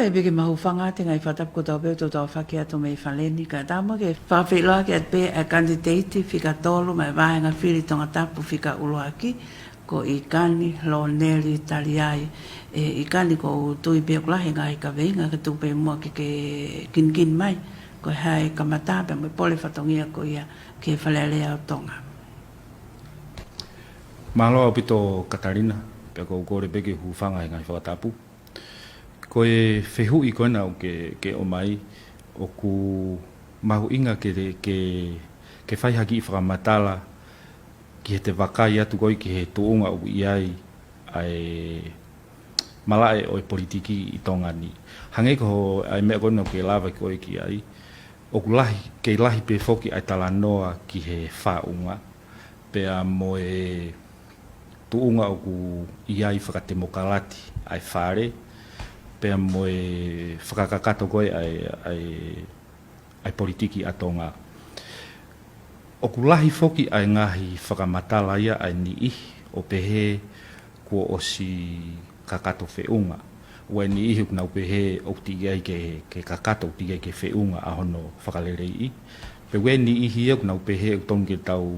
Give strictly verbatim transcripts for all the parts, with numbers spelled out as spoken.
Pea piki mahu fanga te ngai fakatapu ko tau pē tau tau faki atu mei faleni ka tama ke fakafeiloaki atu pē ʻa e kanititeiti fika tolu mei he vāhenga fili Tongatapu fika ʻuluaki, ko ʻIkani Loneli Taliai. ʻE ʻIkani, ʻoku ou tui pē ʻoku lahi e ngaahi kaveinga ka tuku pē muʻa ke ke kinikini mai ko e hā e kamata pea mo e pole fatongia ko ia ki he Fale Alea ʻo Tonga. Mālō ʻaupito Katalina, pea ʻoku ou kole pē ke u hūfanga he ngaahi fakatapu. Ko e fehuʻi ko ena ʻoku ke, ke ʻomai, ʻoku mahuʻinga ke, ke, ke fai ha kiʻi fakamatala ki heʻete vakai atu ko ē ki he tuʻunga ʻoku ʻi ai ʻa e malaʻe ʻo e politiki ʻi Tonga ni. Hangē ko ʻa e meʻa ko ena ʻoku ke lave ko ē ki ai, ʻoku lahi, kei lahi pē foki ʻa e talanoa ki he faʻunga, pea mo e tuʻunga ʻoku ʻi ai fakatemokalati ʻa e Fale, pea mo e fakakakato ko ē ʻa e, ʻa e, ʻa e politiki ʻa Tonga. ʻOku lahi foki ʻa e ngaahi fakamatala ia ʻa e niʻihi ʻo pehē kuo ʻosi kakato feʻunga. ʻOku ʻi ai e niʻihi ʻoku nau pehē ʻoku teʻeki ai ke, ke kakato, ʻoku teʻeki ai ke feʻunga ʻa hono fakaleleiʻi. Pea ʻoku ʻi ai e niʻihi ia ʻoku nau pehē ʻoku tonu ke tau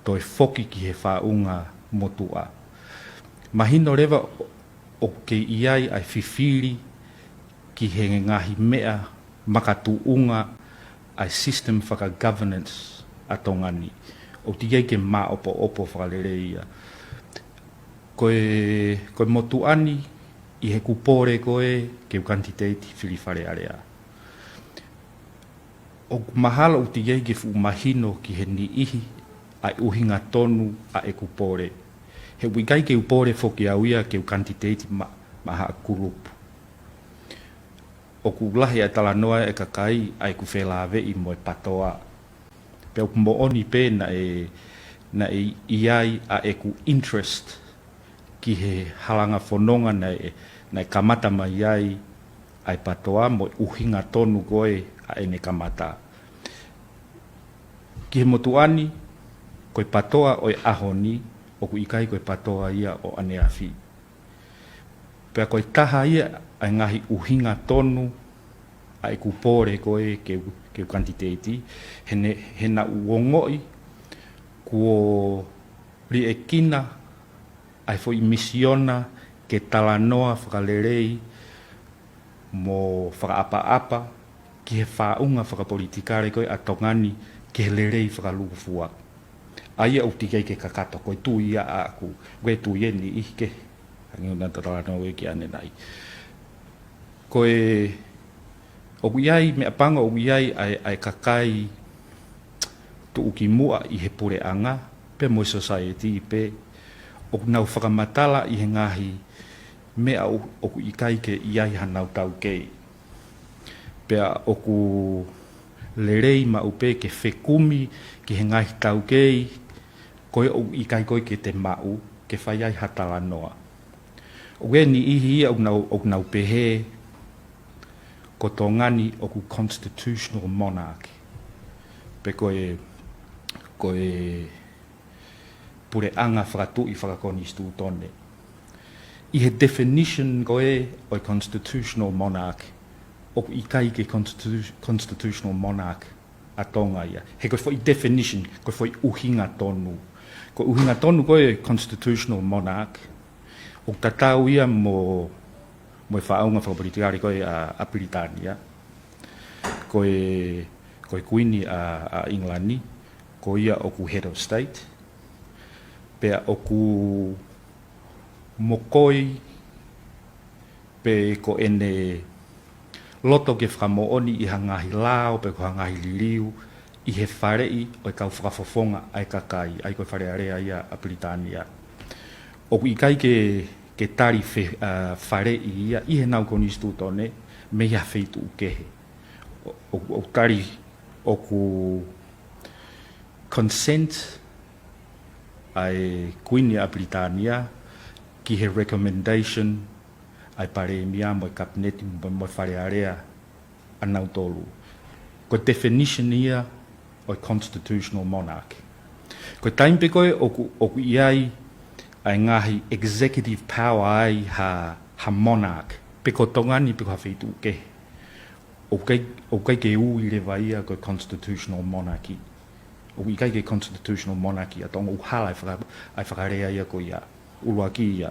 toe foki ki he faʻunga motuʻa. Mahino leva ʻoku kei ʻi ai ʻa e fifili ki he ngaahi meʻa makatuʻunga ʻa e system faka-governance ʻa Tonga ni. ʻOku teʻeki ai ke māʻopoʻopo fakalelei ia. Ko e, ko e motuʻa ni ʻi heʻeku pole ko ē ke u kanititeiti fili Fale Alea, ʻoku mahalo ʻoku teʻeki ai ke fuʻu mahino ki he niʻihi ʻa e ʻuhinga tonu ʻa ʻeku pole. He ʻoku ʻikai ke u pole foki au ia ke u kanititeiti ma, maʻa ha kulupu. ʻOku lahi ʻa e talanoa ʻa e kakai ʻa ʻeku felāveʻi mo e PATOA. Pea ʻoku moʻoni pē naʻe, naʻe ʻi ai ʻa ʻeku interest ki he halanga fononga naʻe, naʻe kamata mai ai ʻa e PATOA mo e ʻuhinga tonu ko ē ʻa ʻene kamata. Ki he motuʻa ni, ko e PATOA ʻo e ʻaho ni, ʻoku ʻikai ko e PATOA ia ʻo ʻaneafi. Pea ko e taha ia ʻa e ngaahi ʻuhinga tonu ʻa ʻeku pole ko ē ke, ke u kanititeiti, he ne, he naʻa ku ongoʻi kuo liʻekina ʻa e foʻi misiona ke talanoa fakalelei mo fakaʻapaʻapa ki he faʻunga fakapolitikale ko ē ʻa Tonga ni ki he lelei fakalūkufua. ʻA ia ʻoku teʻeki ai ke kakato, ko e tui ia ʻaʻaku, ko e tui ʻeni ʻi he ke, hangē ʻoku na talanoa ki ʻanenai. Ko e, ʻoku ʻi ai, meʻapango ʻoku ʻi ai ʻa e, ʻa e kakai tuʻukimuʻa ʻi he puleʻanga, pea mo e society pē, ʻoku nau fakamatala ʻi he ngaahi meʻa ʻo, ʻoku ʻikai ke ʻi ai hanau taukei. Pea ʻoku lelei maʻu pē ke fekumi ki he ngaahi taukei, ko ē ʻoku ʻikai ko ē ke te maʻu, ke fai ai ha talanoa. ʻOku ʻi ai e niʻihi ia ʻoku nau, ʻoku nau pehē, ko Tonga ni ʻoku constitutional monarchy. Pe ko e, ko e puleʻanga fakatuʻi fakakonisitūtone. ʻI he definition ko ē ʻo e constitutional monarchy, ʻoku ʻikai ke constitu-, constitutional monarchy ʻa Tonga ia. He ko e foʻi definition, ko e foʻi ʻuhinga tonu. Ko e ʻuhinga tonu ko ē constitutional monarchy, ʻoku tatau ia mo, mo e faʻunga fakapolitikale ko ē ʻa, ʻa Pilitānia. Ko e, ko e Kuini ʻa, ʻa ʻIngilani, ko ia ʻoku head of state. Pea ʻoku mokoi pe ko ʻene loto ke fakamoʻoni ʻi ha ngaahi lao pe ko ha ngaahi liliu ʻi he faleʻi ʻo e kau fakafofonga ʻa e kakai, ʻa ia ko e Fale Alea ia ʻa Pilitānia. ʻOku ʻikai ke, ke tali fe-, ʻa, faleʻi ia ʻi heʻenau konisitūtone mei ha feituʻu kehe. ʻO, ʻo, ʻoku tali, ʻoku consent ʻa e Kuini ʻa Pilitānia ki he recommendation ʻa e Palēmia mo e Kapineti mo, mo e Fale Alea ʻanautolu. Ko e definition ia ʻo e constitutional monarchy. Ko e taimi pē ko ē ʻoku, ʻoku ʻi ai ʻa e ngaahi executive power ai ha, ha monarch, pe ko Tonga ni pe ko ha feituʻu kehe. ʻOku ʻikai, ʻoku ʻikai ke ui leva ia ko e constitutional monarchy. ʻOku ʻikai ke constitutional monarchy ʻa Tonga, ʻoku hala e faka-, ʻa e fakalea ia ko ia. ʻUluaki ia.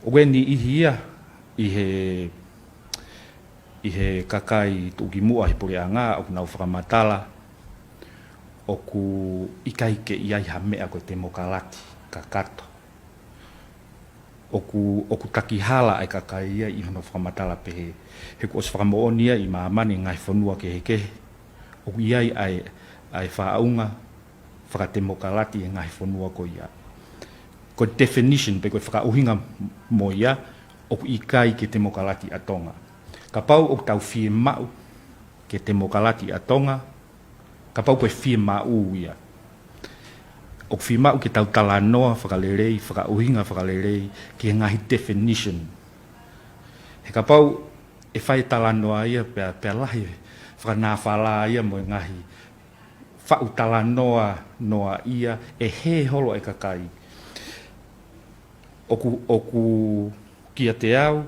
ʻOku ʻi ai e niʻihi ia ʻi he, ʻi he kakai tuʻukimuʻa he puleʻanga ʻoku nau fakamatala ʻoku ʻikai ke ʻi ai ha meʻa ko e temokalati kakato. ʻOku, ʻoku takihala ʻa e kakai ia ʻi hono fakamatala pehē. He kuo ʻosi fakamoʻoni ia ʻi māmani ngaahi fonua kehekehe. ʻOku ʻi ai ʻa e, ʻa e faʻunga fakatemokalati he ngaahi fonua ko ia. Ko e definition pe ko e fakaʻuhinga mo ia, ʻoku ʻikai ke temokalati ʻa Tonga. Kapau ʻoku tau fiemaʻu ke temokalati ʻa Tonga, kapau ko e fiemaʻu ia. ʻOku fiemaʻu ke tau talanoa fakalelei, fakaʻuhinga fakalelei, ki he ngaahi definition. He kapau ʻe fai talanoa ia pea, pea lahi fakanāfala ia mo e ngaahi faʻu talanoa noa ia ʻe hē holo e kakai. ʻOku, ʻoku kiate au,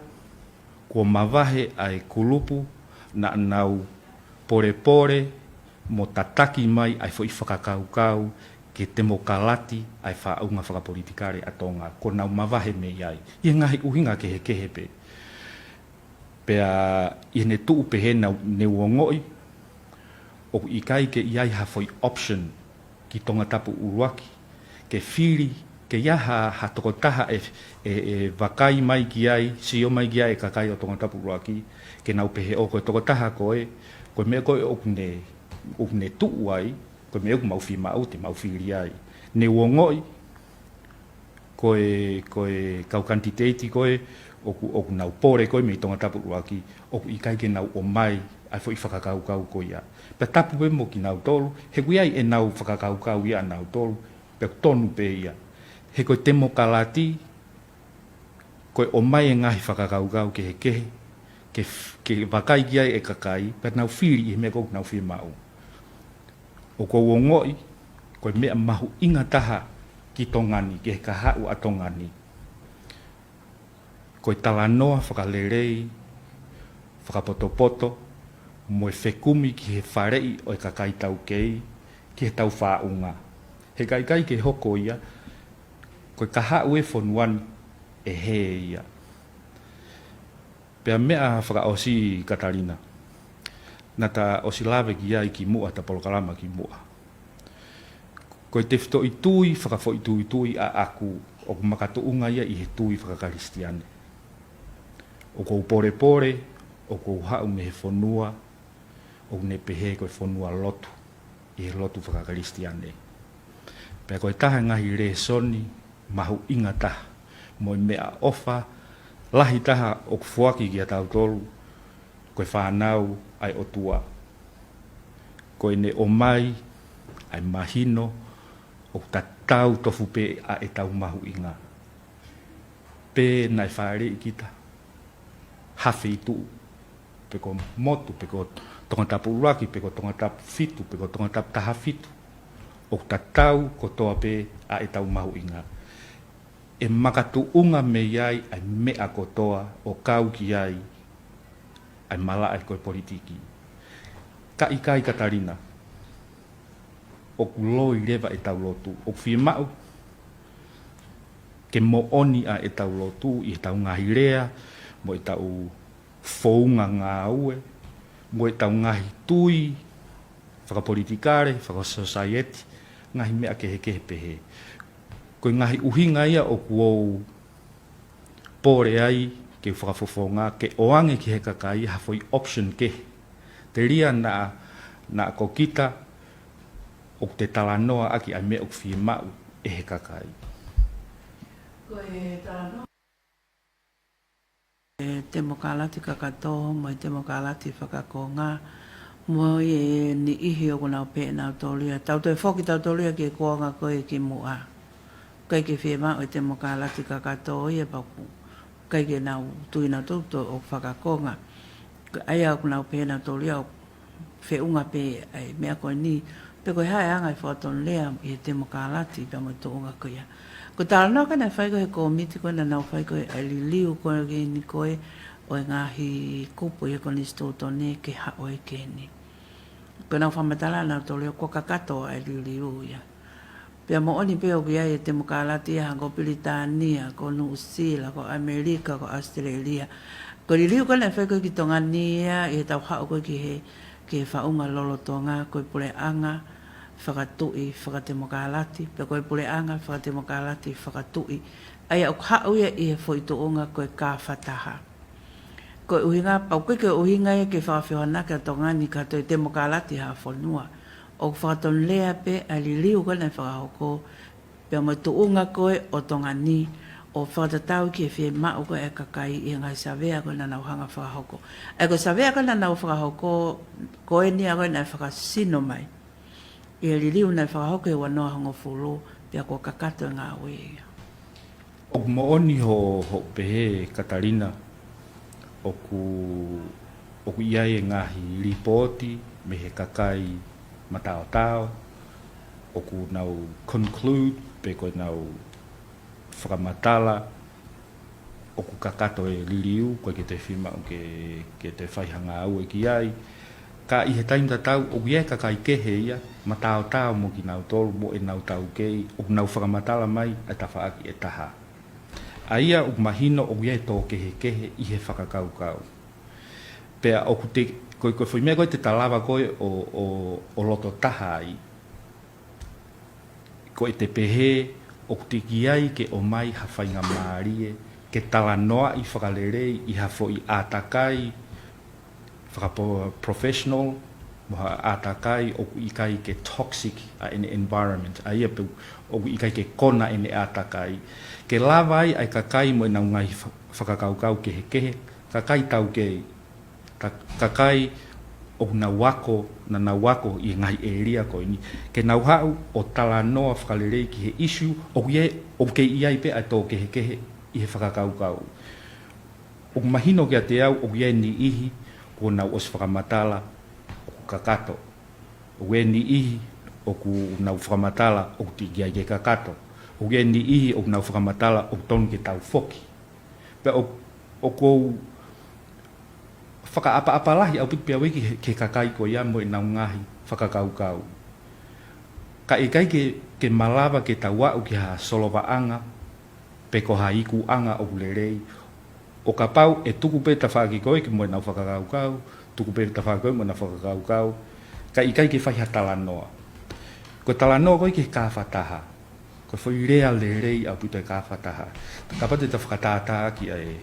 kuo mavahe ʻa e kulupu naʻa nau polepole mo tataki mai ʻa e foʻi fakakaukau ke temokalati ʻa e faʻunga fakapolitikale ʻa Tonga. Kuo nau mavahe mei ai. ʻI he ngaahi ʻuhinga kehekehe pē. Pea ʻi heʻene tuʻu pehē naʻa ne u ongoʻi, ʻoku ʻikai ke ʻi ai ha foʻi option ki Tongatapu ʻUluaki, ke fili, ke ʻi ai ha, ha tokotaha ʻe, ʻe, ʻe vakai mai ki ai, sio mai ki ai e kakai ʻo Tongatapu ʻUluaki, ke nau pehē ʻo ko e tokotaha ko ē, ko e meʻa ko ē ʻoku ne, ʻoku ne tuʻu ai, ko e meʻa ʻoku mau fiemaʻu te mau fili ai. Ne u ongoʻi, ko e, ko e kau kanititeiti ko ē, ʻoku, ʻoku nau pole ko ē mei Tongatapu ʻUluaki, ʻoku ʻikai ke nau ʻomai ʻa e foʻi fakakaukau ko ia. Pea tapu pē mo kinautolu, he ʻoku ʻi ai ʻenau fakakaukau ia ʻanautolu, pea ʻoku tonu pē ia. He ko e temokalati, ko e ʻomai e ngaahi fakakaukau kehekehe, ke f-, ke vakai ki ai e kakai, pea nau fili ʻi he meʻa ko ē ʻoku nau fiemaʻu. ʻOku ou ongoʻi, ko e meʻa mahuʻinga taha ki Tonga ni, ki he kahaʻu ʻa Tonga ni. Ko e talanoa fakalelei, fakapotopoto, mo e fekumi ki he faleʻi ʻo e kakai taukei, ki he tau faʻunga. He ʻikai ke hoko ia, ko e kahaʻu e fonua ni ʻe hē ia. Pea meʻa fakaʻosi Katalina. Naʻa ta ʻosi lave ki ai kimuʻa, ta polokalama kimuʻa. Ko e tefitoʻi tui fakafoʻituitui ʻaʻaku ʻoku makatuʻunga ia ʻi he tui fakakalisitiane. ʻOku ou polepole, ʻoku ou haʻu mei he fonua, ʻoku ne pehē ko e fonua lotu, ʻi he lotu fakakalisitiane. Pea ko e taha e ngaahi lēsoni mahuʻinga taha, mo e meʻaʻofa lahi taha ʻoku foaki kiate kitautolu, ko e fānau ʻa e ʻOtua. Ko ʻene ʻomai ʻa e mahino ʻoku tatau tofu pē ʻa ʻetau mahuʻinga. Pe naʻe fāʻeleʻi kita ha feituʻu, pe ko motu, pe ko Tongatapu ʻUluaki, pe ko Tongatapu Fitu, pe ko Tongatapu Taha Fitu, ʻoku tatau kotoa pē ʻa ʻetau mahuʻinga. ʻE makatuʻunga mei ai ʻa e meʻa kotoa ʻo kau ki ai ʻa e malaʻe ko e politiki. Ka ʻikai Katalina, ʻoku loi leva ʻetau lotu, ʻoku fiemaʻu ke moʻoni ʻa ʻetau lotu ʻi heʻetau ngaahi lea, mo ʻetau founga ngāue, mo ʻetau ngaahi tui fakapolitikale, fakasosaieti, ngaahi meʻa kehekehe pehē. Ko e ngaahi ʻuhinga ia ʻoku ou pole ai ke u fakafofonga, ke ʻoange ki he kakai ha foʻi option kehe. Telia naʻa, naʻa ko kita ʻoku te talanoa ʻaki ʻa e meʻa ʻoku fiemaʻu ʻe he kakai. Ko e talanoa e temokalati kakato, mo e temokalati fakakonga, mo e niʻihi ʻoku nau pehē nautolu ia. Tau toe foki tautolu ia ki he kuonga ko ē kimuʻa. ʻIkai ke fiemaʻu e temokalati kakato ia pea ʻoku ʻikai ke nau tui nautolu ʻoku fakakonga. Ka ʻa ia ʻoku nau pehē nautolu ia ʻoku feʻunga pē ʻa e meʻa ko eni, pe ko e hā e anga e fakatonulea ʻi he temokalati pea mo e tuʻunga ko ia. Ko e talanoa ko ē naʻe fai ko ē he kōmiti ko ē naʻa nau fai ko ē ʻa e liliu ko eni ko ē, ʻo e ngaahi kupu ʻi he konisitūtone ke haʻu ai ki heni. Ko ʻenau fakamatala nautolu ia kuo kakato ʻa e liliu ia. Pea moʻoni pē ʻoku ʻi ai e temokalati ia hangē ko Pilitānia, ko Nuʻusila, ko ʻAmelika, ko ʻAositelēlia. Ko e liliu ko ē naʻe fai ko ē ki Tonga ni ia ʻi heʻetau haʻu ko ē ki he, ki he faʻunga lolotonga, ko e puleʻanga fakatuʻi fakatemokalati, pe ko e puleʻanga fakatemokalati fakatuʻi. ʻA ia ʻoku haʻu ia ʻi he foʻi tuʻunga ko e kāfataha. Ko e ʻuhinga, pau ko ē ko e ʻuhinga ia ke fakafehoanaki ʻa Tonga ni ka toe temokalati ha fonua. ʻOku fakatonulea pē ʻa e liliu ko ē naʻe fakahoko, pea mo e tuʻunga ko ē ʻo Tonga ni, ʻo fakatatau ki he fiemaʻu ko ē ʻa e kakai ʻi he ngaahi savea ko ē naʻa nau hanga fakahoko. ʻA ia ko e savea ko ē naʻa nau fakahoko, ko eni ia ko ē naʻe fakasino mai ʻi he liliu naʻe fakahoko he ua noa hongofulu, pea kuo kakato e ngāue ia. ʻOku moʻoni hoʻo, hoʻo pehē Katalina, ʻoku, ʻoku ʻi ai e ngaahi lipooti mei he kakai mataotao, ʻoku nau conclude pe ko ʻenau fakamatala, ʻoku kakato e liliu, ʻoku ʻikai ke toe fiemaʻu ke, ke toe fai ha ngāue ki ai. Ka ʻi he taimi tatau, ʻoku ʻi ai e kakai kehe ia, mataotao mo kinautolu, mo ʻenau taukei, ʻoku nau fakamatala mai ʻa e tafaʻaki ʻe taha. ʻA ia ʻoku mahino ʻoku ʻi ai e tō kehekehe ʻi he fakakaukau. Pea ʻoku te, ko e, ko e foʻi meʻa ko ē te ta lava ko ē ʻo, ʻo, ʻo loto taha ai, ko e te pehē ʻoku teʻeki ai ke ʻomai ha faingamālie ke talanoaʻi fakalelei ʻi ha foʻi ʻātakai fakapo-, professional, mo ha ʻātakai ʻoku ʻikai ke toxic ʻa ʻene environment, ʻa ia pē ʻoku ʻikai ke kona ʻene ʻātakai. Ke lava ai ʻa e kakai mo ʻenau ngaahi fa-, fakakaukau kehekehe, kakai taukei, ka-, kakai ʻoku nau ako, naʻa nau ako ʻi he ngaahi ʻēlia ko eni. Ke nau haʻu ʻo talanoa fakalelei ki he issue, ʻoku ʻi ai, ʻoku kei ʻi ai pē ʻa e tō kehekehe ʻi he fakakaukau. ʻOku mahino kiate au, ʻoku ʻi ai e niʻihi, kuo nau ʻosi fakamatala, ʻoku kakato. ʻOku ʻi ai e niʻihi, ʻoku nau fakamatala, ʻoku teʻeki ai ke kakato. ʻOku ʻi ai e niʻihi, ʻoku nau fakamatala, ʻoku tonu ke tau foki. Pea ʻo, ʻoku ou fakaʻapaʻapa lahi ʻaupito pē au ki he, ki he kakai ko ia mo ʻenau ngaahi fakakaukau. Ka ʻikai ke, ke malava ke tau aʻu ki ha solovaʻanga, pe ko ha ikuʻanga ʻoku lelei. ʻO kapau ʻe tuku pē tafaʻaki ko ē ki mo ʻenau fakakaukau, tuku pē tafaʻaki ko ē mo ʻenau fakakaukau, ka ʻikai ke fai ha talanoa. Ko e talanoa ko ē ki he kāfataha. Ko e foʻi lea lelei ʻaupito e kāfataha. Kapau te ta fakatātā ki ai e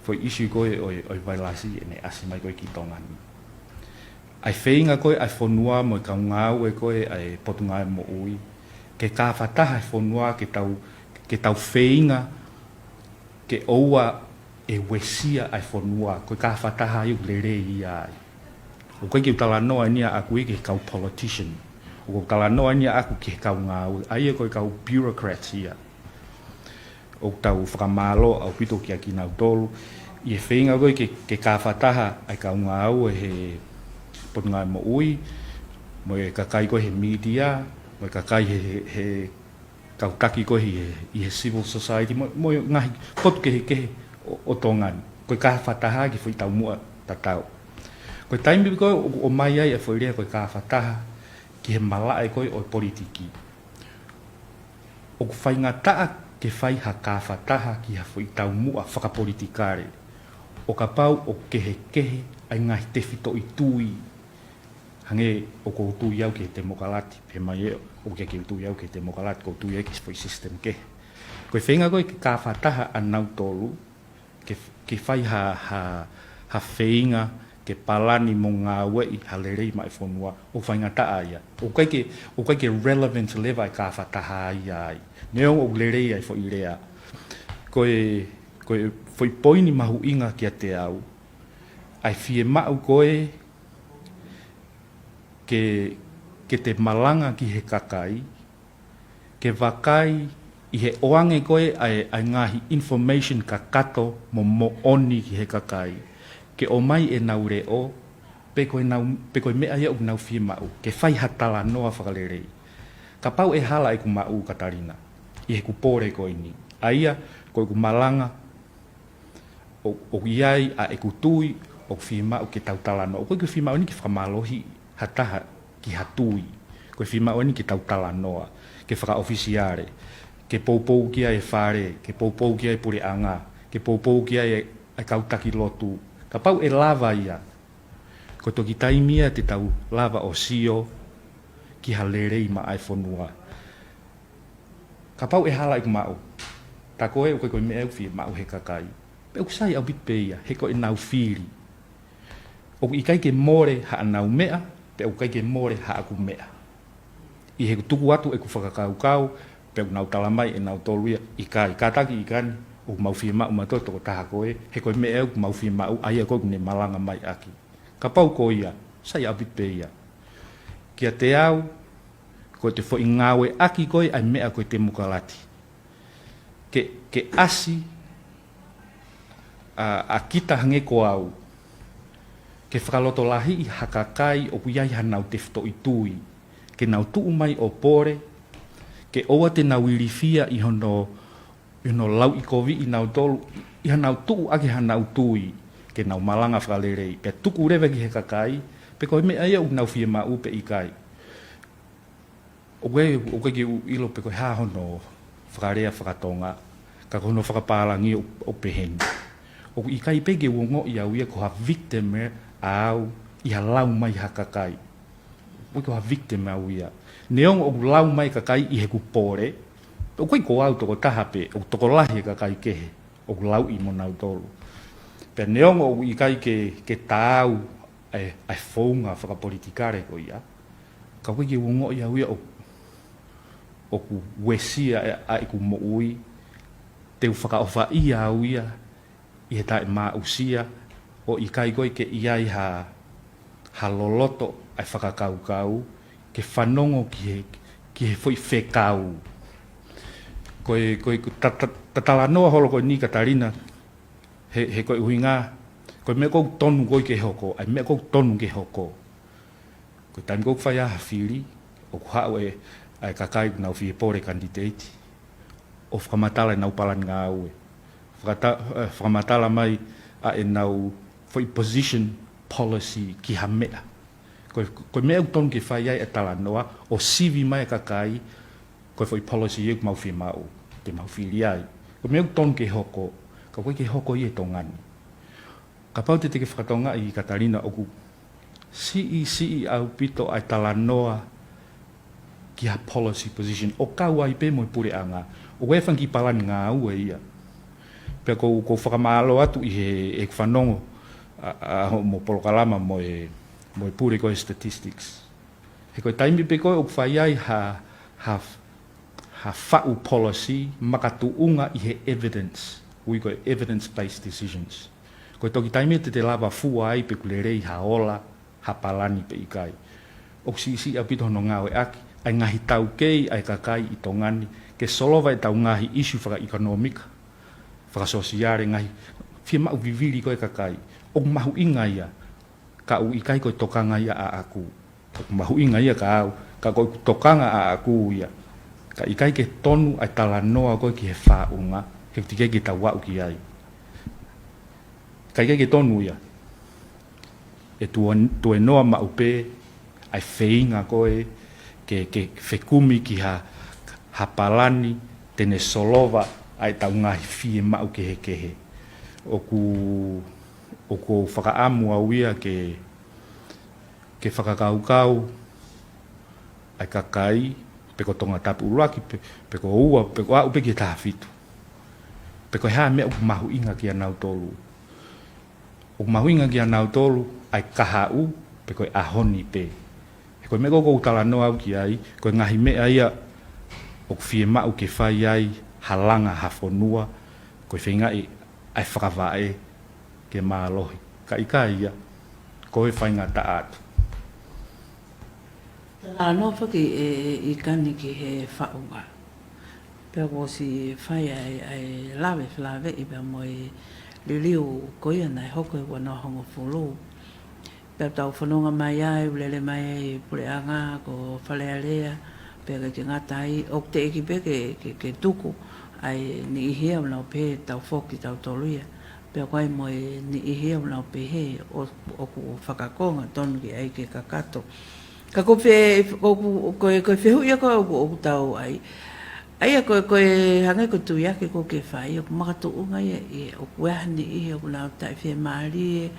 foʻi issue ko ē ʻo e, ʻo e vailasi ʻene ʻasi mai ko ē ki Tonga ni. ʻA e feinga ko ē ʻa e fonua mo e kau ngāue ko ē ʻa e Potungāue Moʻui, ke kāfataha e fonua ke tau, ke tau feinga ke ʻoua ʻe uesia ʻa e fonua, ko e kāfataha ia ʻoku lelei ia ai. ʻOku ʻikai ke u talanoa eni ʻaʻaku ia ki he kau politician. ʻOku ou talanoa eni ʻaʻaku ki he kau ngāue, ʻa ia ko e kau bureaucrats ia. ʻOku tau fakamālō ʻaupito kia kinautolu ʻi he feinga ko ē ke, ke kāfataha ʻa e kau ngāue he Potungāue Moʻui, mo e kakai ko ē he mītia, mo e kakai he, he, he kau taki ko ē ʻi he, ʻi he civil society, mo, mo e ngaahi potu kehekehe ʻo, ʻo Tonga ni. Ko e kāfataha ki he foʻi taumuʻa tatau. Ko e taimi ko ē ʻoku ʻomai ai e foʻi lea ko e kāfataha ki he malaʻe ko ē ʻo e politiki. ʻOku faingataʻa ke fai ha kāfataha ki ha foʻi taumuʻa fakapolitikale. ʻO kapau ʻoku kehekehe ʻa e ngaahi tefitoʻi tui. Hangē ʻoku ou tui au ki he temokalati, pehē mai ē, ʻoku ʻikai ke u tui au ki he temokalati, ʻoku ou tui au ki he foʻi system kehe. Ko e feinga ko ē ke kāfataha ʻa nautolu, ke, ke fai ha, ha, ha feinga, ke palani mo ngāueʻi ha lelei maʻa e fonua, ʻoku faingataʻa ia. ʻOku ʻikai ke, ʻoku ʻikai ke relevant leva e kāfataha ia ai. Neongo ʻoku lelei ʻa e foʻi lea. Ko e, ko e foʻi poini mahuʻinga kiate au, ʻa e fiemaʻu ko ē ke, ke te malanga ki he kakai, ke vakai ʻi he ʻoange ko ē ʻa e, ʻa e ngaahi information kakato mo moʻoni ki he kakai, ke ʻomai ʻenau leʻo, pe ko ʻenau, pe ko e meʻa ia ʻoku nau fiemaʻu, ke fai ha talanoa fakalelei. Kapau ʻe hala ʻeku maʻu Katalina, ʻi heʻeku pole ko eni. ʻA ia, ko ʻeku malanga, ʻOku ʻi ai ʻa ʻeku tui ʻoku fiemaʻu ke tau talanoa. ʻOku ʻikai ke fiemaʻu eni ke fakamālohi ha taha ki ha tui. Ko e fiemaʻu eni ke tau talanoa, ke fakaʻofisiale, ke poupou ki ai e fale, ke poupou ki ai e puleʻanga, ke poupou ki ai e, e kau taki lotu. Kapau ʻe lava ia, ko e toki taimi ia te tau lava ʻo sio ki ha lelei maʻa e fonua. Kapau ʻe hala ʻeku maʻu, tā ko ē ʻoku ʻikai ko e meʻa ʻoku fiemaʻu he kakai, pea ʻoku sai ʻaupito pē ia, he ko ʻenau fili. ʻOku ʻikai ke mole haʻanau meʻa, pea ʻoku ʻikai ke mole haʻaku meʻa. ʻI heʻeku tuku atu ʻeku fakakaukau, pea ʻoku nau tala mai ʻe nautolu ia, ʻikai, kātaki ʻIkani, ʻoku mau fiemaʻu mautolu e tokotaha ko ē, he ko e meʻa ʻoku mau fiemaʻu, ʻa ia ko ē ʻoku ne malanga mai ʻaki. Kapau ko ia, sai ʻaupito pē ia. Kiate au, ko ʻete foʻi ngāueʻaki ko ē ʻa e meʻa ko e temokalati ke, ke ʻasi ʻa, ʻa kita hangē ko au, ke fakalotolahiʻi ha kakai ʻoku ʻi ai haʻanau tefitoʻi tui, ke nau tuʻu mai ʻo pole, ke ʻoua te nau ilifia ʻi hono, ʻi hono lauʻikoviʻi nautolu, ʻi haʻanau tuʻu ʻaki haʻanau tui, ke nau malanga fakalelei, pea tuku leva ki he kakai, pe ko e meʻa ia ʻoku nau fiemaʻu pe ʻikai. ʻOku ʻikai, ʻoku ʻikai ke u ʻilo pe ko e hā hono fakalea fakatonga, ka ko hono fakapālangi ʻoku, ʻoku pehē ni. ʻOku ʻikai pē ke u ongoʻi au ia ko ha victim ʻa au ʻi ha lau mai ha kakai. ʻOku ʻikai ko ha victim au ia. Neongo ʻoku lau mai kakai ʻi heʻeku pole, ʻoku ʻikai ko au tokotaha pē, ʻoku tokolahi e kakai kehe ʻoku lauʻi mo nautolu. Pea neongo ʻoku ʻikai ke, ke taau ʻa e, ʻa e founga fakapolitikale ko ia, ka ʻoku ʻikai ke u ongoʻi au ia ʻo, ʻoku uesia ʻa, ʻa ʻeku moʻui, te u fakaʻofaʻia au ia ʻi he taʻemaʻusia, ʻo ʻikai ko ē ke ʻi ai ha, ha loloto ʻa e fakakaukau, ke fanongo ki he, ki he foʻi fekau. Ko e, ko e, ko e ta-, ta-, ta talanoa holo ko eni Katalina, he, he ko e ʻuhinga, ko e meʻa ʻoku tonu ko ē ke hoko, ʻa e meʻa ʻoku tonu ke hoko. Ko e taimi ʻoku fai ai ha fili, ʻoku haʻu e, ʻa e kakai ʻoku nau fie pole candidate, ʻo fakamatala ʻenau palani ngāue. Fakata-, eh, fakamatala mai ʻa ʻenau foʻi position policy ki ha meʻa. Ko e, ko e meʻa ʻoku tonu ke fai ai e talanoa, ʻo sivi mai e kakai, ko e foʻi policy ʻoku mau fiemaʻu, te mau fili ai. Ko e meʻa ʻoku tonu ke hoko, ka ʻoku ʻikai ke hoko ia ʻi Tonga ni. Kapau te te ke fakatokangaʻi Katalina ʻoku siʻisiʻi ʻaupito ʻa e talanoa ki ha policy position, ʻo kau ai pē mo e puleʻanga, ʻoku ʻi ai e fanga kiʻi palani ngāue ia. Pea ʻoku ou, ʻoku ou fakamālō atu ʻi he, ʻeku fanongo ʻa, ʻa hoʻomo polokalama mo e, mo e pule ko e statistics. He ko e taimi pē ko ē ʻoku fai ai ha, ha, ha faʻu policy makatuʻunga ʻi he evidence, ui ko e evidence-based decisions. Ko e toki taimi ia te te lava fua ai pe ʻoku lelei ha ola, ha palani pe ʻikai. ʻOku siʻisiʻi ʻaupito hono ngāueʻaki ʻa e ngaahi taukei ʻa e kakai ʻi Tonga ni, ke solova ʻetau ngaahi issue fakaʻekonōmika, fakasōsiale, ngaahi fiemaʻu vivili ko ē ʻa e kakai. ʻOku mahuʻinga ia, ka ʻoku ʻikai ko e tokanga ia ʻaʻaku. ʻOku mahuʻinga ia kia au, ka ko ʻeku tokanga ʻaʻaku ia. Ka ʻikai ke tonu ʻa e talanoa ko ē ki he faʻunga, he ʻoku teʻeki ke tau aʻu ki ai. Ka ʻikai ke tonu ia. ʻE tuo-, tuenoa maʻu pē ʻa e feinga ko ē ke, ke fekumi ki ha, ha palani te ne solova ʻa ʻetau ngaahi fiemaʻu kehekehe. ʻOku, ʻoku ou fakaʻamu au ia ke, ke fakakaukau ʻa e kakai, pe ko Tongatapu ʻuluaki, pe, pe ko ua, pe ko aʻu pē ki he taha fitu. Pe ko e hā e meʻa ʻoku mahuʻinga kia nautolu. ʻOku mahuʻinga kia nautolu ʻa e kahaʻu, pe ko e ʻaho ni pē. He ko e meʻa ko ē ʻoku ou talanoa au ki ai, ko e ngaahi meʻa ia ʻoku fiemaʻu ke fai ai ha langa ha fonua, ko e feingaʻi ʻa e fakavaʻe ke mālohi. Ka ʻikai ia, ko e faingataʻa atu. Talanoa foki ʻe, ʻe ʻIkani ki he faʻunga. Pea kuo ʻosi fai ʻa e, ʻa e lave felāveʻi pea mo e liliu ko ia naʻe hoko he ua noa hongofulu. Pea tau fononga mai ai, ʻoku lele mai ai e puleʻanga ko Fale Alea, pea ʻikai ke ngata ai, ʻoku teʻeki pē ke, ke, ke tuku ʻa e niʻihi ia ʻoku nau pehē tau foki tautolu ia. Pea ko e mo e niʻihi ʻoku nau pehē ʻo, ʻoku fakakonga tonu ke ʻai ke kakato. Ka ko e fe-, ko, ko, ko e, ko e fehuʻi ia ko ē ʻoku, ʻoku tau ʻai. ʻA ia ko e, ko e hangē ko e tuiaki ʻoku ke fai, ʻoku makatuʻunga ia ʻi he ʻoku ʻi ai ha niʻihi ʻoku nau taʻefiemālie,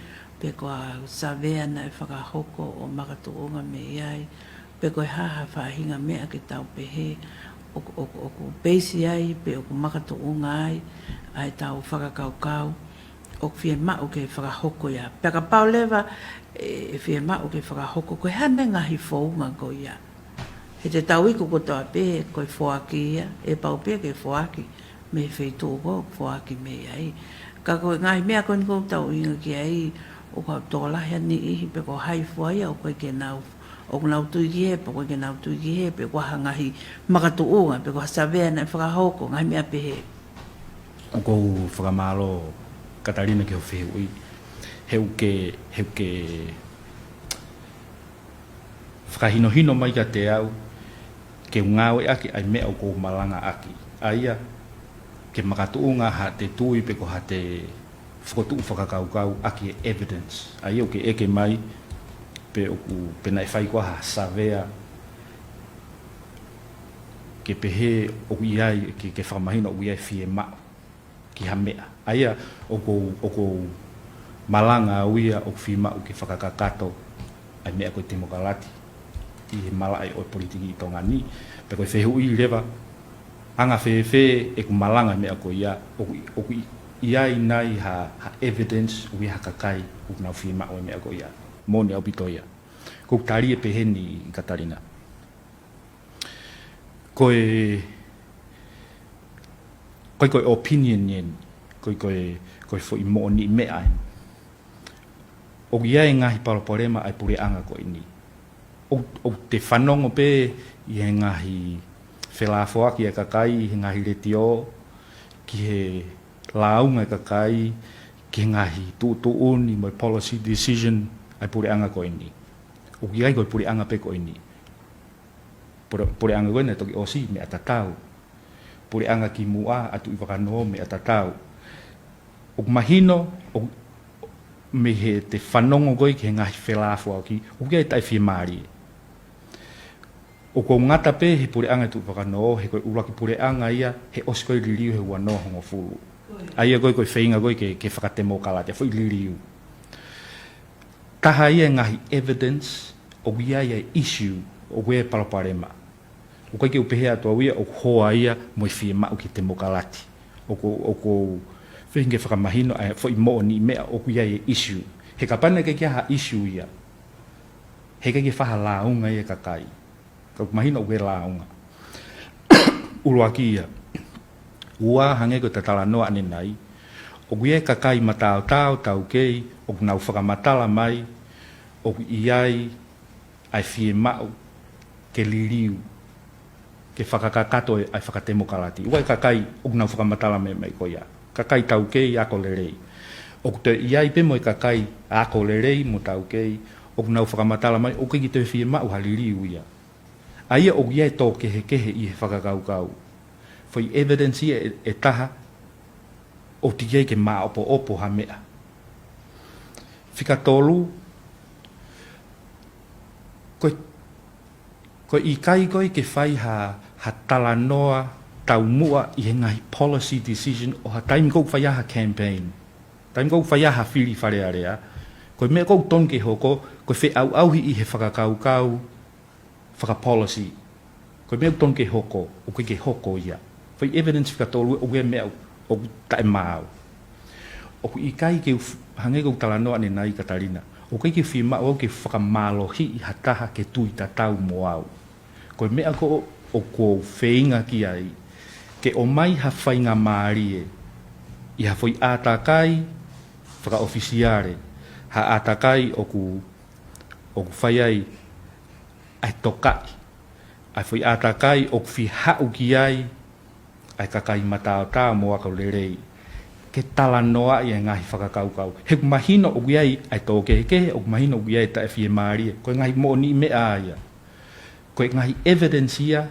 pe ko ha savea naʻe fakahoko ʻo makatuʻunga mei ai, pe ko e hā ha faʻahinga meʻa ke tau pehē ʻoku, ʻoku, ʻoku peisi ai, pe ʻoku makatuʻunga ai ʻa ʻetau fakakaukau ʻoku fiemaʻu ke fakahoko ia. Pea kapau leva ʻe, ʻe fiemaʻu ke fakahoko, ko e hā e ngaahi founga ko ia. He te tau iku kotoa pē, ko e foaki ia, ʻe pau pē ke foaki mei he feituʻu ko ē ʻoku foaki mei ai. Ka ko e ngaahi meʻa ko eni ʻoku tau ʻuhinga ki ai, ʻoku tokolahi ha niʻihi pe ko hai fua ia, ʻoku ʻikai ke nau, ʻoku nau tui ki hē, pe ʻoku ʻikai ke nau tui ki hē, pe ko ha ngaahi makatuʻunga, pe ko ha savea naʻe fakahoko, ngaahi meʻa pehē. ʻOku ou fakamālō Katalina ki hoʻo fehuʻi. He ʻoku ke, he ʻoku ke fakahinohino mai kiate au ke u ngāueʻaki ʻa e meʻa ʻoku ou malangaʻaki. ʻA ia, ke makatuʻunga haʻate tui pe ko haʻate fokotuʻu fakakaukau ʻaki e evidence. ʻA ia ʻoku ke ʻeke mai, pe ʻoku, pe naʻe fai koā ha savea, ke pehē ʻoku ʻi ai, ke, ke fakamahino ʻoku ʻi ai e fiemaʻu ki ha meʻa. ʻA ia, ʻoku ou, ʻoku ou malanga au ia ʻoku fiemaʻu ke fakakakato ʻa e meʻa ko e temokalati ʻi he malaʻe ʻo e politiki ʻi Tonga ni. Pea ko e fehuʻi leva, anga fēfē ʻeku malanga e meʻa ko ia, ʻoku, ʻoku ʻi ai nai ha, ha evidence, ʻoku ʻi ai ha kakai ʻoku nau fiemaʻu e meʻa ko ia. Moʻoni ʻaupito ia. ʻOku ou tali ʻe pehē ni, Katalina. Ko e, ko e, ko e opinion eni, ko e, ko e, ko e foʻi moʻoniʻi meʻa eni. ʻOku ʻi ai e ngaahi palopalema ʻa e puleʻanga ko eni. ʻOku, ʻoku te fanongo pē ʻi he ngaahi felāfoaki ʻa e kakai, ʻi he ngaahi letiō, ki he lāunga ʻa e kakai, ki he ngaahi tuʻutuʻuni mo e policy decision ʻa e puleʻanga ko eni. ʻOku ʻi ai ko e puleʻanga pē ko eni. Pule-, puleʻanga ko ē naʻe toki ʻosi meʻa tatau. Puleʻanga kimuʻa ʻa Tuʻivakanō meʻa tatau. ʻOku mahino, ʻoku mei heʻete fanongo ko ē ki he ngaahi felāfoaki, ʻoku ʻi ai e taʻefiemālie. ʻOku ou ngata pē he puleʻanga Tuʻivakanō, he ko e ʻuluaki puleʻanga ia, he ʻosi ko ē liliu he ua noa hongofulu. ʻA ia ko e, ko e feinga ko ē ke, ke fakatemokalati, foʻi liliu. Taha ia e ngaahi evidence, ʻoku ʻi ai e issue, ʻoku ʻi ai e palopalema. ʻOku ʻikai ke u pehē atu au ia ʻoku hoa ia mo e fiemaʻu ki he temokalati. ʻOku, ʻoku ou feinga ke fakamahino ʻa e foʻi moʻoniʻi meʻa ʻoku ʻi ai e issue. He kapau naʻe ʻikai ke ʻi ai ha issue ia, he ʻikai ke fai ha lāunga ia ʻa e kakai. Ka ʻoku mahino ʻoku ʻi ai e lāunga. ʻUluaki ia. Ua, hangē ko ʻeta talanoa ʻanenai, ʻoku ʻi ai e kakai mataotao, taukei, ʻoku nau fakamatala mai ʻoku ʻi ai ʻa e fiemaʻu ke liliu, ke fakakakato ʻa e fakatemokalati. ʻOku ʻi ai e kakai ʻoku nau fakamatala mai e meʻa ko ia. Kakai taukei, ako lelei. ʻOku toe ʻi ai pē mo e kakai ako lelei mo taukei, ʻoku nau fakamatala mai ʻoku ʻikai ke toe fiemaʻu ha liliu ia. ʻA ia ʻoku ʻi ai e tō kehekehe ʻi he fakakaukau. Foʻi evidence ia ʻe, ʻe taha, ʻoku teʻeki ai ke maʻopoʻopo ha meʻa. Fika tolu, ko e, ko e ʻikai ko ē ke fai ha, ha talanoa taumuʻa ʻi he ngaahi policy decision ʻo ha taimi ʻoku fai ai ha campaign. Taimi ʻoku fai ai ha fili Fale Alea. Ko e meʻa ʻoku totonu ke hoko, ko e feʻauʻauhi ʻi he fakakaukau fakapolisi. Ko e meʻa ʻoku totonu ke hoko, ʻoku ʻikai ke hoko ia. Foʻi evidence fika tolu ʻoku ʻi ai e meʻa ʻoku taʻemaau. ʻOku ʻikai ke u f-, hangē ko ʻeku talanoa ʻanenai Katalina. ʻOku ʻikai ke fiemaʻu au ke fakamālohiʻi ha taha ke tui tatau mo au. Ko e meʻa ko ē ʻoku ou feinga ki ai, ke ʻomai ha faingamālie ʻi ha foʻi ʻātakai fakaʻofisiale, ha ʻātakai ʻoku, ʻoku fai ai ʻa e tokaʻi, ʻa e foʻi ʻātakai ʻoku fie haʻu ki ai ʻa e kakai mataotao mo ako lelei, ke talanoaʻi ʻa e ngaahi fakakaukau. He ʻoku mahino ʻoku ʻi ai ʻa e tō kehekehe, ʻoku mahino ʻoku ʻi ai e taʻefiemālie, ko e ngaahi moʻoniʻi meʻa ia. Ko e ngaahi evidence ia,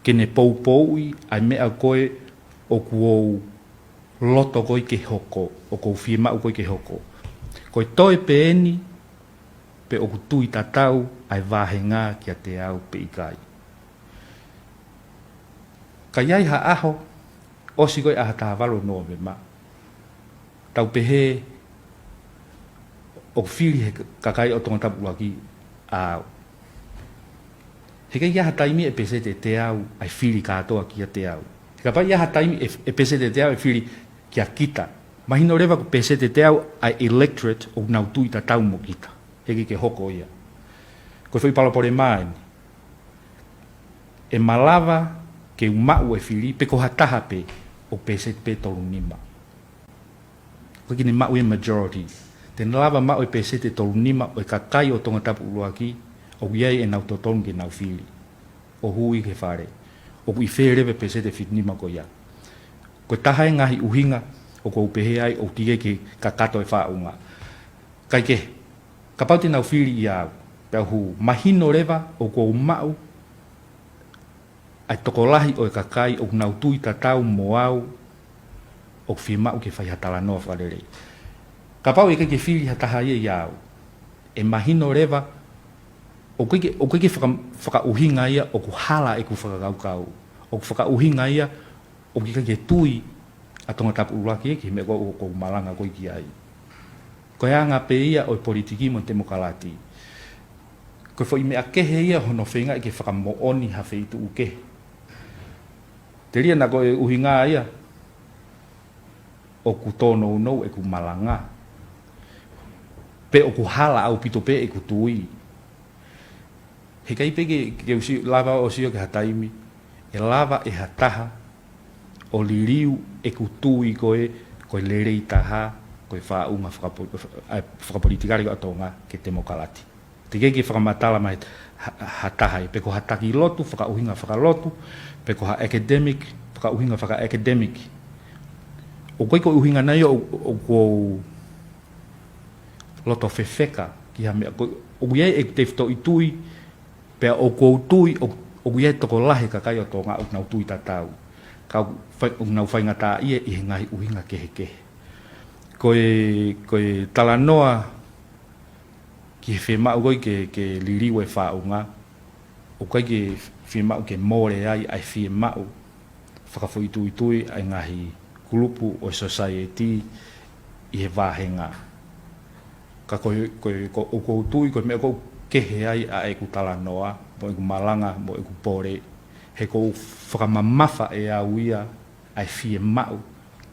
ke ne poupouʻi ʻa e meʻa ko ē ʻoku ou loto ko ē ke hoko, ʻoku ou fiemaʻu ko ē ke hoko. Ko e toe pē eni, pe ʻoku tui tatau ʻa e vāhenga kiate au pe ʻikai. Ka ʻi ai ha ʻaho, ʻosi ko ē ʻaho taha valu Nōvema, tau pehē ʻoku fili he kakai ʻo Tongatapu ʻUluaki ʻa au. He ʻikai ke ʻi ai ha taimi ʻe peseti ʻe teau ʻa e fili kātoa kiate au. He kapau ʻe ʻi ai ha taimi ʻe, ʻe peseti ʻe teau ʻe fili kia kita, mahino leva ko e peseti ʻe teau ʻa e electorate ʻoku nau tui tatau mo kita. He ʻikai ke hoko ia. Ko e foʻi palopalema eni. ʻE malava ke u maʻu e fili pe ko ha taha pē ʻo peseti pē tolu nima. ʻOku ʻikai ke ne maʻu e majority. Te ne lava maʻu e peseti ʻe tolu nima ʻo e kakai ʻo Tongatapu ʻUluaki ʻoku ʻi ai ʻenau totonu ke nau fili ʻo hū ki he fale. ʻOku ʻi fē leva e peseti ʻe fitu nima ko ia? Ko e taha e ngaahi ʻuhinga ʻoku ou pehē ai ʻoku teʻeki ke kakato e faʻunga. Kae kehe, kapau te nau fili ʻia au, pea u hū, mahino leva ʻoku ou maʻu ʻa e tokolahi ʻo e kakai ʻoku nau tui tatau mo au ʻoku fiemaʻu ke fai ha talanoa fakalelei. Kapau ʻe ʻikai ke fili ha taha ia ʻia au, ʻe mahino leva ʻoku ʻikai ke, ʻoku ʻikai ke faka-, fakaʻuhinga ia ʻoku hala ʻeku fakakaukau. ʻOku fakaʻuhinga ia ʻoku ʻikai ke tui ʻa Tongatapu ʻUluaki ki he meʻa ko ē ʻoku ou malanga ko ē ki ai. Ko e anga pē ia ʻo e politiki mo e temokalati. Ko e foʻi meʻa kehe ia hono feingaʻi ke fakamoʻoni ha feituʻu kehe. Telia naʻa ko e ʻuhinga ia ʻoku tōnounou ʻeku malanga, pe ʻoku hala ʻaupito pē ʻeku tui. He ʻikai pē ke, ke u sio, lava ʻo sio ki ha taimi ʻe lava ʻe ha taha ʻo liliu ʻeku tui ko ē, ko e lelei taha, ko e faʻunga fakapo-, ʻa e fakapolitikale ko ē ʻa Tonga ke temokalati. Teʻeki ke fakamatala mai ha, ha taha ia, pe ko ha taki lotu, fakaʻuhinga fakalotu, pe ko ha academic, fakaʻuhinga fakaʻakademiki. ʻOku ʻikai ko e ʻuhinga ia ʻo, ʻoku ou loto fefeka ki ha meʻa, ko, ʻoku ʻi ai ʻeku tefitoʻi tui, pea ʻoku ou tui ʻo, ʻoku ʻi ai e tokolahi e kakai ʻo Tonga ʻoku nau tui tatau. Ka ʻoku fai-, ʻoku nau faingataʻaʻia ʻi he ngaahi ʻuhinga kehekehe. Ko e, ko e talanoa ki he fiemaʻu ko ē ke, ke liliu e faʻunga, ʻoku ʻikai ke fiemaʻu ke mole ai ʻa e fiemaʻu fakafoʻituitui ʻa e ngaahi kulupu ʻo e society ʻi he vāhenga. Ka ko e, ko e, ko, ʻoku ou tui ko e meʻa ʻoku kehe ai ʻa ʻeku talanoa, mo ʻeku malanga, mo ʻeku pole, he ʻoku ou fakamamafa ʻe au ia ʻa e fiemaʻu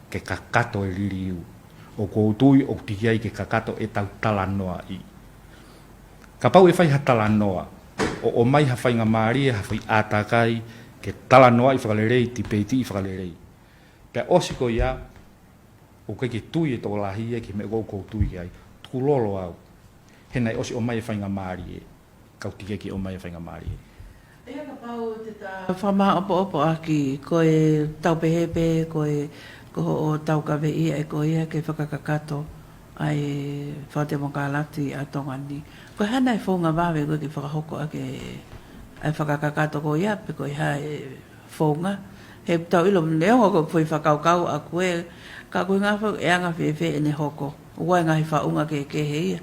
ke kakato e liliu. ʻOku ou tui ʻoku teʻeki ai ke kakato ʻetau talanoaʻi. Kapau ʻe fai ha talanoa, ʻo, ʻomai ha faingamālie, ha foʻi ʻātakai, ke talanoaʻi fakalelei, tipeitiʻi fakalelei. Pea ʻosi ko ia, ʻoku ʻikai ke tui e tokolahi ia ki he meʻa ʻoku ou tui ki ai. Tukulolo au. He naʻe ʻosi ʻomai e faingamālie. Ka ʻoku teʻeki ke ʻomai e faingamālie. ʻIo, kapau te ta fakamāʻopoʻopo ʻaki, ko e tau pehē pē, ko e, ko hoʻo taukaveʻi ʻa e ko ia ke fakakakato ʻa e fakatemokalati ʻa Tonga ni. Ko e hā nai e founga vave ko ē ke fakahoko ʻaki ʻa e fakakakato ko ia, pe ko e hā e founga. He tau ʻilo neongo ko e foʻi fakakaukau ʻaku ē, ka ko e ngaahi fau ʻe anga fēfē ʻene hoko. ʻOku ʻi ai e ngaahi faʻunga kehekehe ia,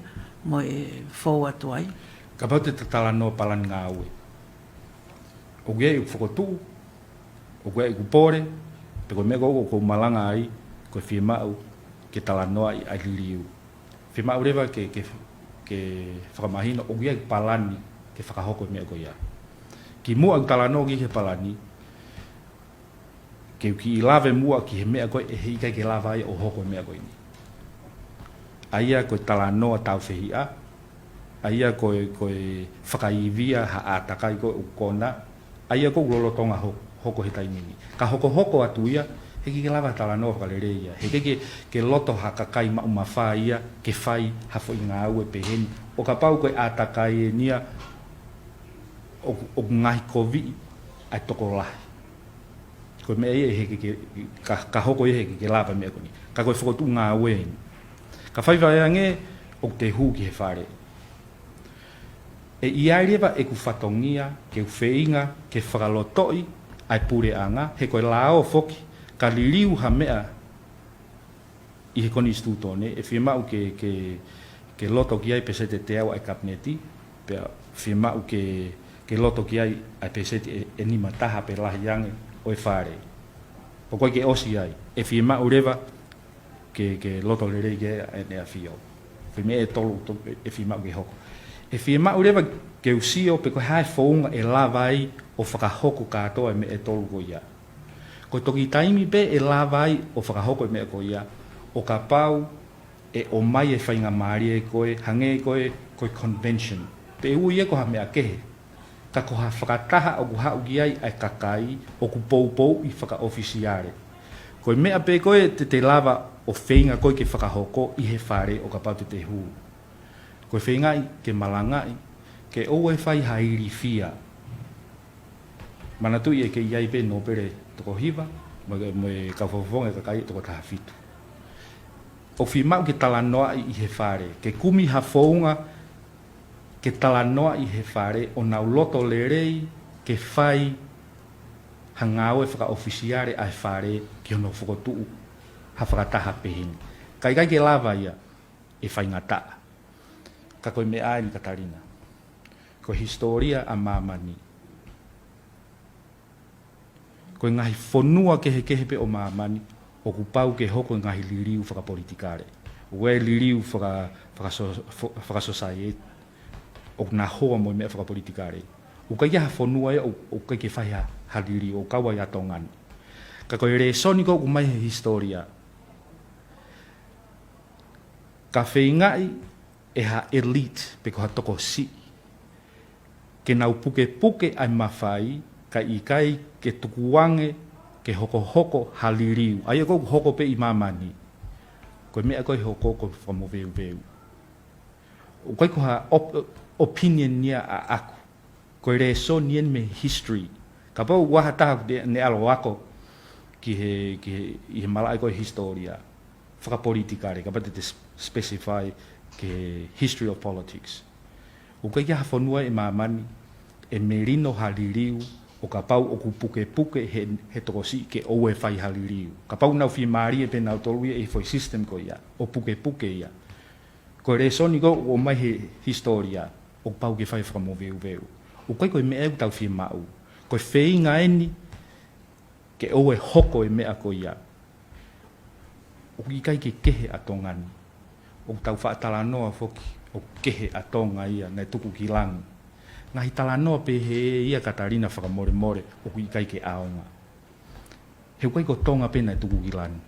mo e fou atu ai. Kapau te ta talanoa palani ngāue. ʻOku ʻi ai ʻeku fokotuʻu, ʻoku ʻi ai ʻeku pole, pe ko e meʻa ko ē ʻoku ou malanga ai, ko e fiemaʻu ke talanoaʻi ʻa e liliu. Fiemaʻu leva ke, ke, ke fakamahino, ʻoku ʻi ai ʻeku palani ke fakahoko e meʻa ko ia. Kimuʻa ʻeku talanoa ki he palani, ke u kiʻi lave muʻa ki he meʻa ko ē ʻe heʻikai ke lava ai ʻo hoko e meʻa ko eni. ʻA ia ko e talanoa tāufehiʻa, ʻa ia ko e, ko e fakaivia ha ʻātakai ko ē ʻoku kona, ʻa ia ko ē ʻoku lolotonga ho-, hoko he taimi ni. Ka hokohoko atu ia, heʻikai ke lava talanoa fakalelei ia. Heʻikai ke, ke loto ha kakai maʻu mafai ia, ke fai ha foʻi ngāue pehē ni. ʻO kapau ko e ʻātakai eni ia, ʻoku, ʻoku ngaahi koviʻi ʻa e tokolahi. Ko e meʻa ia ʻe heʻikai ke, ka, ka hoko ia heʻikai ke lava e meʻa ko eni. Ka ko e fokotuʻu ngāue eni. Ka fai fai ange, ʻoku te hū ki he fale. ʻE ʻi ai leva ʻeku fatongia, ke u feinga, ke fakalotoʻi ʻa e puleʻanga, he ko e lao foki, ka liliu ha meʻa, ʻi he konisitūtone, ʻe fiemaʻu ke, ke, ke loto ki ai pēseti ʻe teau ʻa e kapineti, pea fiemaʻu ke, ke loto ki ai ʻa e pēseti ʻe, ʻe nima taha pe lahi ange ʻo e fale. ʻOku ʻikai ke ʻosi ai, ʻe fiemaʻu leva ke, ke loto lelei ki ai ʻEne ʻAfio. Ko e meʻa ʻe tolu ʻe fiemaʻu ke hoko. ʻE fiemaʻu leva ke u sio pe ko e hā e founga ʻe lava ai ʻo fakahoko kātoa e meʻa ʻe tolu ko ia. Ko e toki taimi pē ʻe lava ai ʻo fakahoko e meʻa ko ia, ʻo kapau ʻe ʻomai e faingamālie ko ē, hangē ko e, ko e convention. Pe ʻe ui ia ko ha meʻa kehe. Ka ko ha fakataha ʻoku haʻu ki ai ʻa e kakai ʻoku poupouʻi fakaʻofisiale. Ko e meʻa pē ko ē te te lava ʻo feinga ko ē ke fakahoko ʻi he fale ʻo kapau te te hū. Ko e feingaʻi ke malangaʻi, ke ʻoua ʻe fai ha ilifia. Manatuʻi ʻe kei ʻi ai pē nōpele toko hiva, mo, mo e kau fakafofonga e kakai toko taha fitu. ʻOku fiemaʻu ke talanoaʻi ʻi he fale, ke kumi ha founga ke talanoaʻi he fale ʻo nau loto lelei ke fai ha ngāue fakaʻofisiale ʻa e fale ki hono fokotuʻu ha fakataha pehē ni. Ka ʻikai ke lava ia, ʻe faingataʻa. Ka ko e meʻa eni, Katalina, ko e hisitōlia ʻa māmani, ko e ngaahi fonua kehekehe pē ʻo māmani ʻoku pau ke hoko e ngaahi liliu fakapolitikale. ʻOku ʻi ai e liliu faka-, fakaso-, fo-, fakasosaieti, ʻoku na hoa mo e meʻa fakapolitikale. ʻOku ʻikai ha fonua ia ʻoku, ʻoku ʻikai ke fai ha, ha liliu, ʻo kau ai ʻa Tonga ni. Ka ko e lēsoni ko ē ʻoku ʻomai he hisitōlia, ka feingaʻi ʻe ha elite pe ko ha tokosiʻi ke nau pukepuke ʻa e mafai, ka ʻikai ke tukuange ke hokohoko ha liliu. ʻA ia ko ē ʻoku hoko pē ʻi māmani, ko e meʻa ko ē ʻe hoko ko e fakamoveuveu. ʻOku ʻikai ko ha op-, opinion ia ʻaʻaku. Ko e lēsoni eni mei he history. Kapau ʻoku ʻi ai ha taha ʻoku ne, ne ʻalu ʻo ako ki he, ki he, ʻi he malaʻe ko ē hisitōlia fakapolitikale, kapau te te specify ki he history of politics, ʻoku ʻikai ha fonua ʻi māmani ʻe melino ha liliu ʻo kapau ʻoku pukepuke he, he tokosiʻi ke ʻoua ʻe fai ha liliu. Kapau nau fiemālie pē nautolu ia ʻi he foʻi system ko ia, ʻo pukepuke ia. Ko e lēsoni ko ē ʻoku ʻomai he hisitōlia, ʻoku pau ke fai fakamoveuveu. ʻOku ʻikai ko e meʻa ʻoku tau fiemaʻu. Ko e feinga eni ke ʻoua ʻe hoko e meʻa ko ia. ʻOku ʻikai ke kehe ʻa Tonga ni. ʻOku tau faʻa talanoa foki ʻoku kehe ʻa Tonga ia naʻe tuku ki langi. Ngaahi talanoa pehē ia, Katalina, fakamolemole, ʻoku ʻikai ke ʻaonga. He ʻoku ʻikai ko Tonga pē naʻe tuku ki langi.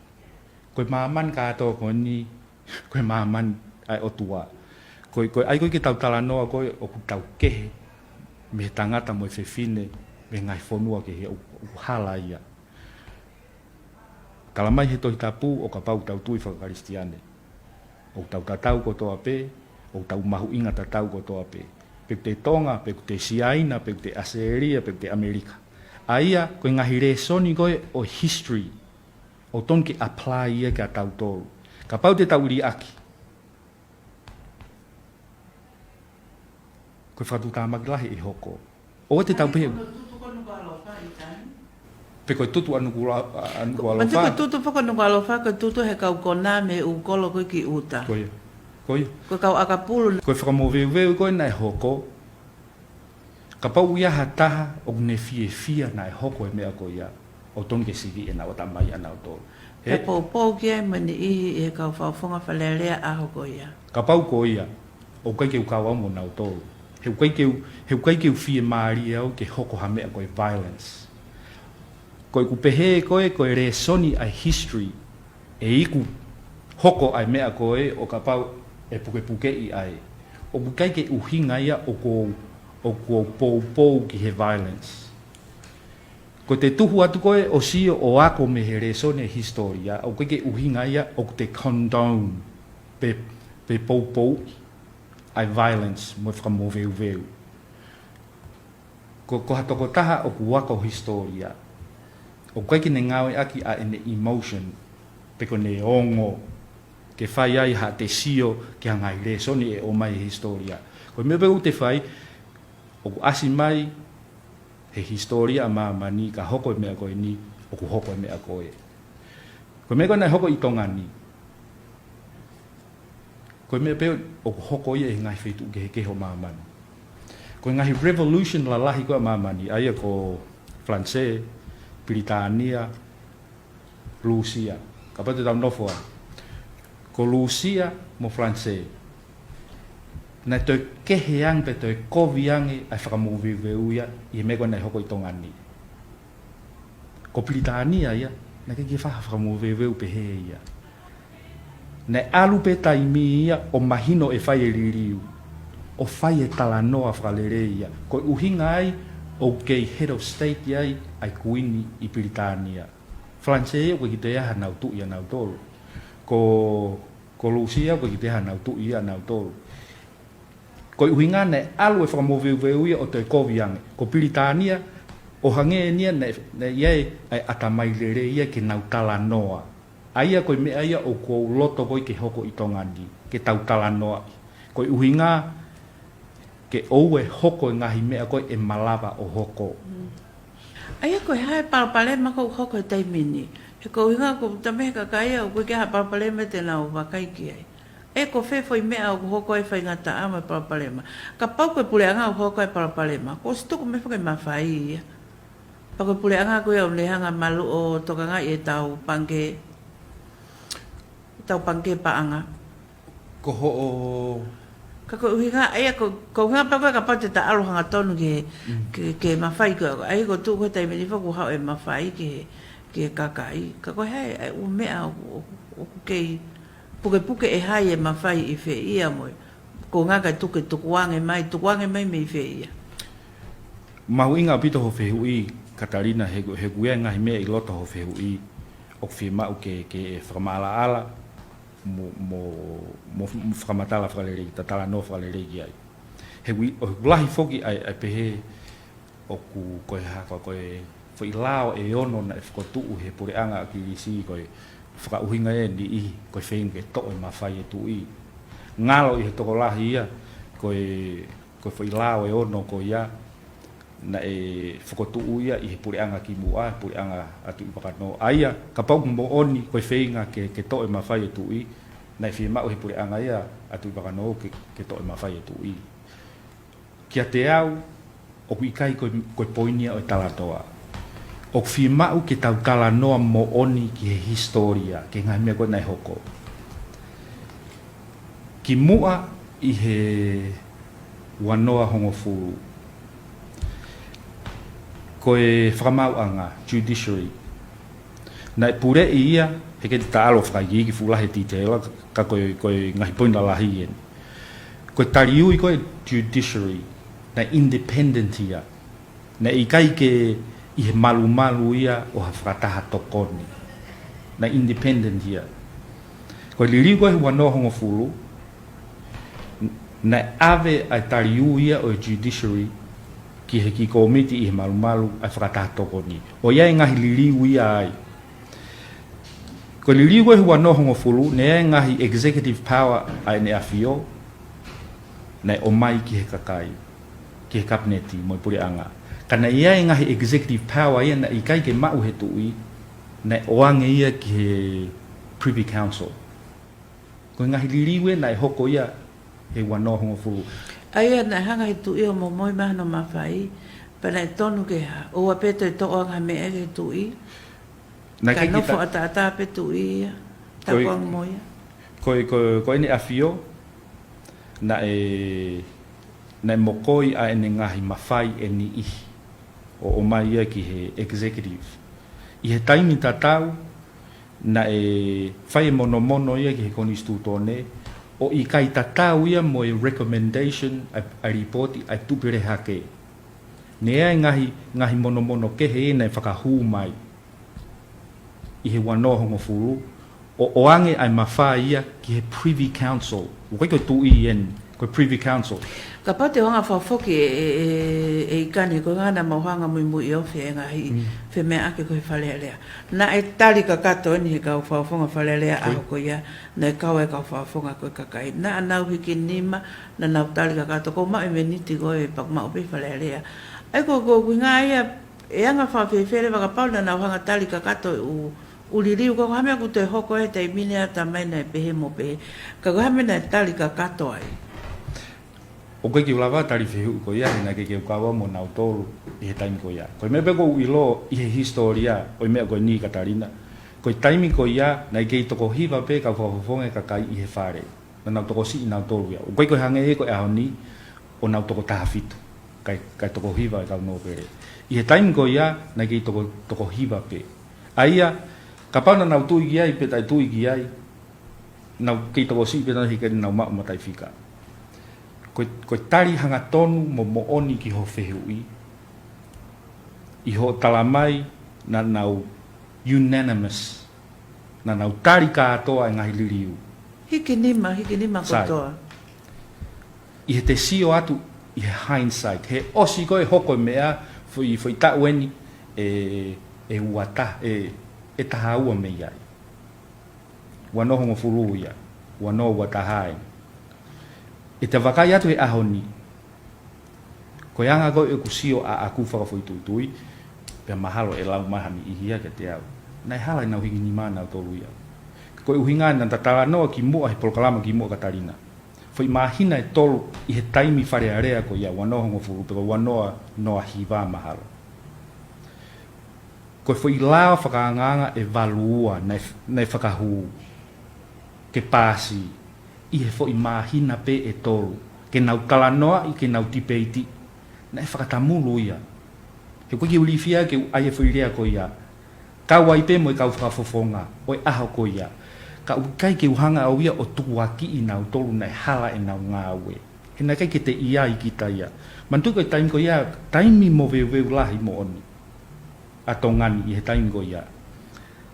Ko e māmani kātoa ko eni, ko e māmani ʻa e ʻOtua. Ko e, ko e ʻai ko ē ke tau talanoa ko ē ʻoku tau kehe mei he tangata mo e fefine mei he ngaahi fonua kehe, ʻoku, ʻoku hala ia. Tala mai he Tohi Tapu ʻo kapau ʻoku tau tui fakakalisitiane, ʻoku tau tatau kotoa pē, ʻoku tau mahuʻinga tatau kotoa pē. Pe ʻoku te Tonga, pe ʻoku te Siaina, pe ʻoku te ʻAositelēlia, pe ʻoku te ʻAmelika. ʻA ia, ko e ngaahi lēsoni ko ē ʻo history, ʻoku totonu ke apply ia kia tautolu. Kapau te tau liʻaki, ko e fakatuʻutāmaki lahi ʻe hoko. ʻOua te tau pehē. Pe ko e tutu ʻa Nukuʻalofa. Ko e tutu pē ko Nukuʻalofa, ko e tutu he kau konā mei ʻUkolo ko ē ki ʻuta. Ko ia. Ko ia. Ko e kau ʻakapulu. Ko e fakamoveuveu ko ē naʻe hoko. Kapau ʻoku ʻi ai ha taha ʻoku ne fiefia naʻe hoko e meʻa ko ia, ʻoku totonu ke sivi ʻenau ʻatamai ʻanautolu. He poupou ki ai mo e niʻihi ʻi he kau fakafofonga Fale Alea ʻaho ko ia. Kapau ko ia, ʻoku ʻikai ke u kau au mo nautolu. He ʻoku ʻikai ke u, he ʻoku ʻikai ke u fiemālie au ke hoko ha meʻa ko e violence. Ko ʻeku pehē ko ē, ko e lēsoni ʻa e history, ʻe iku hoko ʻa e meʻa ko ē ʻo kapau ʻe pukepukeʻi ai. ʻOku ʻikai ke ʻuhinga ia ʻoku ou, ʻoku ou poupou ki he violence. Ko ʻete tuhu atu ko ē ʻo sio ʻo ako mei he lēsoni e hisitōlia, ʻoku ʻikai ke ʻuhinga ia ʻoku te condone pe, pe poupou ʻa e violence mo e fakamoveuveu. Ko, ko ha tokotaha ʻoku ako hisitōlia, ʻoku ʻikai ke ne ngāueʻaki ʻa ʻene emotion, pe ko ʻene ongo, ke fai ai haʻate sio ki ha ngaahi lēsoni ʻe ʻomai he hisitōlia. Ko e meʻa pē ʻoku te fai, ʻoku ʻasi mai he hisitōlia ʻa māmani ka hoko e meʻa ko eni, ʻoku hoko e meʻa ko ē. Ko e meʻa ko ē naʻe hoko ʻi Tonga ni, Ko e meʻa pē ʻoku hoko ia ʻi he ngaahi feituʻu kehekehe ʻo māmani. Ko e ngaahi revolution lalahi ko ē ʻa māmani, ʻa ia ko Falanisē, Pilitānia, Lūsia. Kapau te tau nofo ai. Ko Lūsia mo Falanisē, naʻe toe kehe ange pe toe kovi ange ʻa e fakamoveuveu ia ʻi he meʻa ko ē naʻe hoko ʻi Tonga ni. Ko Pilitānia ia, naʻe ʻikai ke fai ha fakamoveuveu pehē ia. Naʻe ʻalu pē taimi ia ʻo mahino ʻe fai e liliu, ʻo fai e talanoa fakalelei ia. Ko e ʻuhinga ai ʻoku kei head of state ai ʻa e kuini ʻi Pilitānia. Falanisē ia ʻoku ʻikai ke toe ʻi ai hanau tuʻi ʻanautolu. Ko, ko Lūsia ʻoku ʻikai ke toe ʻi ai hanau tuʻi ʻanautolu. Ko e ʻuhinga naʻe ʻalu e fakamoveuveu ia ʻo toe kovi ange. Ko Pilitānia, ʻo hangē eni ia naʻe, naʻe ʻi ai ʻa e ʻatamai lelei ia ke nau talanoa. ʻA ia ko e meʻa ia ʻoku ou loto ko ē ke hoko ʻi Tonga ni, ke tau talanoaʻi. Ko e ʻuhinga ke ʻoua ʻe hoko e ngaahi meʻa ko ē ʻe malava ʻo hoko. ʻA ia ko e hā e palopalema ʻoku hoko he taimi ni? He ko e ʻuhinga ʻoku ou tui ʻe he kakai ia ʻoku ʻikai ke ʻi ai ha palopalema te nau vakai ki ai. ʻE ko fē foʻi meʻa ʻoku hoko ai e faingataʻa mo e palopalema? Kapau ko e puleʻanga ʻoku hoko ai e palopalema, kuo ʻosi tuku mai foki e mafai ia. Pea ko e puleʻanga ko ia ʻoku ne hanga ʻo maluʻi ʻo tokangaʻi ʻetau pangikē, ʻetau pangikē paʻanga. Ko hoʻo Ka ko e ʻuhinga, ʻa ia ko, ko e ʻuhinga pē ko ē kapau te ta ʻalu hangatonu ki he, Mm. ki he, ki he mafai ko ē. ʻA ia ko e tuʻu ko ē he taimi ni foki ʻoku haʻu e mafai ki he, ki he kakai. Ka ko e hā e, ʻa e ʻū meʻa ʻoku, ʻoku, ʻoku kei pukepuke ʻe hai e mafai ʻi fē ia mo e. Ko e ʻuhinga ʻoku ʻikai tuku, tukuange mai, tukuange mai mei fē ia. Mahuʻinga ʻaupito hoʻo fehuʻi, Katalina, he, he ʻoku ʻi ai e ngaahi meʻa ʻi loto hoʻo fehuʻi ʻoku fiemaʻu ke, ke fakamaʻalaʻala mo, mo, mo, mo fakamatala fakalelei, ta talanoa fakalelei ki ai. He ʻoku, ʻoku lahi foki ʻa e, ʻa e pehē ʻoku ko e hā, ko e, ko e foʻi lao ʻe ono naʻe fokotuʻu he puleʻanga ʻa ʻAkilisi, ko e fakaʻuhinga ʻe niʻihi ko e feinga ke toʻo e mafai e tuʻi. Ngalo ʻi he tokolahi ia, ko e, ko e foʻi lao ʻe ono ko ia naʻe fokotuʻu ia ʻi he puleʻanga kimuʻa, puleʻanga ʻa Tuʻivakanō. ʻA ia, kapau ʻoku moʻoni ko e feinga ke, ke toʻo e mafai e tuʻi, naʻe fiemaʻu he puleʻanga ia ʻa Tuʻivakanō ke, ke toʻo e mafai e tuʻi. Kiate au, ʻoku ʻikai ko e, ko e poini ia ʻo e talanoa. ʻOku fiemaʻu ke tau talanoa moʻoni ki he hisitōlia, ki he ngaahi meʻa ko ē naʻe hoko. Kimuʻa ʻi he ua noa hongofulu, ko e fakamaauʻanga, judiciary, naʻe puleʻi ia, he ʻikai te ta ʻalu ʻo fakaikiiki fuʻu lahi e detail, ka ko e, ko e ngaahi poini lalahi eni. Ko e taliui ko ē judiciary, naʻe independent ia. Naʻe ʻikai ke ʻi he malumalu ia ʻo ha fakataha tokoni. Naʻe independent ia. Ko e liliu ko ē he ua noa hongofulu, naʻe ʻave ʻa e taliui ia ʻo e judiciary ki he kiʻi kōmiti ʻi he malumalu ʻa e fakataha tokoni. ʻOku ʻi ai e ngaahi liliu ia ai. Ko e liliu ko ē he ua noa hongofulu, naʻe ʻi ai e ngaahi executive power ʻa ʻEne ʻAfio, naʻe ʻomai ki he kakai, ki he kapineti mo e puleʻanga. Ka naʻe ʻi ai e ngaahi executive power ia naʻe ʻikai ke maʻu he tuʻi, naʻe ʻoange ia ki he Privy Council. Ko e ngaahi liliu ē naʻe hoko ia he ua noa hongofulu. ʻA ia naʻe hanga he tuʻi ʻo momoi mai hono mafai, pea naʻe tonu ke hā, ʻoua pē toe toʻo ange ha meʻa ki he tuʻi. Naʻe Ka ʻikai ke nofo ta- ʻataʻatā pē tuʻi ia, Ko e- takuange mo ia. Ko e, ko e, ko ʻEne ʻAfio, naʻe, naʻe mokoi ʻa ʻene ngaahi mafai ʻe niʻihi ʻo ʻomai ia ki he executive. ʻI he taimi tatau, naʻe fai e monomono ia ki he konisitūtone, ʻo ʻikai tatau ia mo e recommendation ʻa e, ʻa e lipooti ʻa e Tuʻi Pelehake. Naʻe ʻi ai e ngaahi, ngaahi monomono kehe ia naʻe fakahū mai ʻi he ua noa hongofulu, ʻo ʻoange ʻa e mafai ia ki he Privy Council. ʻOku ʻikai ko e tuʻi eni, ko e Privy Council. Kapau te u hanga ʻo fakafoki ē, ē, ē, ʻe ʻIkani, ko e ʻuhinga naʻa mau hanga muimui ʻo fie ngaahi, Mm. fie meʻa ake ko e Fale Alea. Naʻe tali kakato eni he kau fakafofonga Fale Alea Ko e- ʻaho ko ia, naʻe kau e kau fakafofonga ko e kakai. Naʻa nau hiki nima, naʻa nau tali kakato, ko e maʻu e miniti ko ē pea maʻu pē Fale Alea. ʻA ia ko, ko e ʻuhinga ia, ʻe anga fēfē leva kapau naʻa nau hanga tali kakato e ʻū, ʻUliliu, ko e hā e meʻa ʻoku toe hoko he taimi ni ʻa e tamai naʻe pehē mo pehē? Ka ko e hā e meʻa naʻe tali kakato ai? ʻOku ʻikai ke u lava tali fehuʻi ko ia, he naʻe ʻikai ke u kau au mo nautolu ʻi he taimi ko ia. Ko e meʻa pē ʻoku ou ʻilo ʻi he hisitōlia ʻo e meʻa ko eni, Katalina, ko e taimi ko ia naʻe kei toko hiva pē kau fakafofonga e kakai ʻi he fale. Naʻa nau toko siʻi nautolu ia. ʻOku ʻikai ko e hangē ko e ʻaho ni ʻo nau toko taha fitu, kae, kae toko hiva e kau nōpele. ʻI he taimi ko ia naʻe kei toko, toko hiva pē. ʻA ia, kapau naʻa nau tui ki ai pe taʻe tui ki ai, nau kei toko siʻi pē, naʻe ʻikai ke nau maʻu mataʻifika. Ko e, ko e tali hangatonu mo moʻoni ki hoʻo fehuʻi, ʻi hoʻo tala mai naʻa nau unanimous, naʻa nau tali kātoa e ngaahi liliu. Hiki nima, hiki nima kotoa. ʻI heʻete sio atu ʻi he hindsight, he ʻosi ko ē hoko e meʻa, foʻi, foʻi taʻu eni ʻe, ʻe ua taha, ʻe, ʻe taha ua mei ai. Ua noa hongofulu ia, ua noa ua taha ai. ʻEte vakai atu he ʻaho ni, ko e anga ko ē ʻeku sio ʻaʻaku fakafoʻituitui, pea mahalo ʻe lau mai ha niʻihi ia kiate au, naʻe hala ʻenau hiki nima nautolu ia. Ko e ʻuhinga naʻa ta talanoa kimuʻa he polokalama kimuʻa, Katalina, foʻi māhina ʻe tolu ʻi he taimi Fale Alea ko ia, ua noa hongofulu pe ko ua noa noa hiva mahalo. Ko e foʻi lao fakaangaanga ʻe valu ua naʻe, naʻe fakahū ke paasi ʻi he foʻi māhina pē ʻe tolu, ke nau talanoaʻi, ke nau tipeiti, naʻe fakatamulu ia. He ʻoku ʻikai ke u ilifia ke u ʻai e foʻi lea ko ia, kau ai pē mo e kau fakafofonga ʻo e ʻaho ko ia, ka ʻoku ʻikai ke u hanga au ia ʻo tukuakiʻi nautolu, naʻe hala ʻenau ngāue. He naʻe ʻikai ke te ʻi ai kita ia. Manatuʻi ko e taimi ko ia, taimi moveuveu lahi moʻoni ʻa Tonga ni ʻi he taimi ko ia.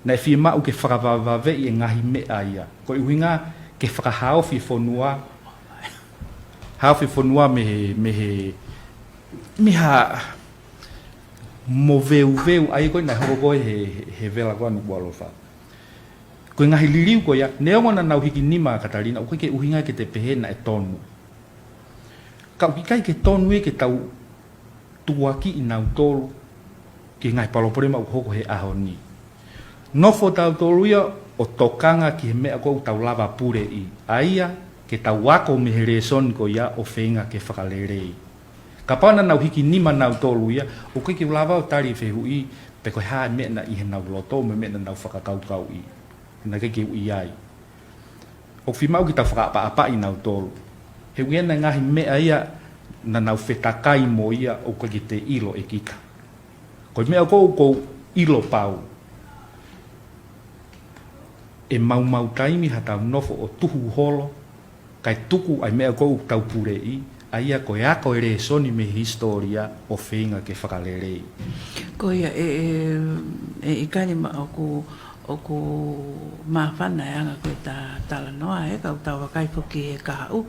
Naʻe fiemaʻu ke fakavavevave e ngaahi meʻa ia. Ko e ʻuhinga ke fakahaofi e fonua, haofi e fonua mei he, mei he, mei ha moveuveu ʻa ia ko ē naʻe hoko ko ē he, he, he vela ko ē ʻa Nukuʻalofa. Ko e ngaahi liliu ko ia, neongo naʻa nau hiki nima, Katalina, ʻoku ʻikai ke ʻuhinga ke te pehē naʻe tonu. Ka ʻoku ʻikai ke tonu ia ke tau tukuakiʻi nautolu ki he ngaahi palopalema ʻoku hoko he ʻaho ni. Nofo tautolu ia ʻo tokanga ki he meʻa ʻoku tau lava puleʻi, ʻa ia ke tau ako mei he lēsoni ko ia ʻo feinga ke fakalelei. Kapau naʻa nau hiki nima nautolu ia, ʻoku ʻikai ke u lava ʻo tali e fehuʻi pe ko e hā e meʻa naʻe ʻi heʻenau loto mo e meʻa naʻa nau fakakaukauʻi. Naʻe ʻikai ke u ʻi ai. ʻOku fiemaʻu ke tau fakaʻapaʻapaʻi nautolu. He ʻoku ʻi ai e ngaahi meʻa ia naʻa nau fetakai mo ia ʻoku ʻikai ke te ʻilo ʻe kita. Ko e meʻa ʻoku ou, ʻoku ou ʻilo pau, ʻe maumau taimi ha tau nofo ʻo tuhu holo, kae tuku ʻa e meʻa ʻoku tau puleʻi, ʻa ia ko e ako e lēsoni mei he hisitōlia ʻo feinga ke fakalelei. Ko ia ʻe, ʻe, ʻe ʻIkani, ma ʻoku, ʻoku māfana e anga ko ē ʻeta talanoa, ē, ka ʻoku tau vakai foki he kahaʻu.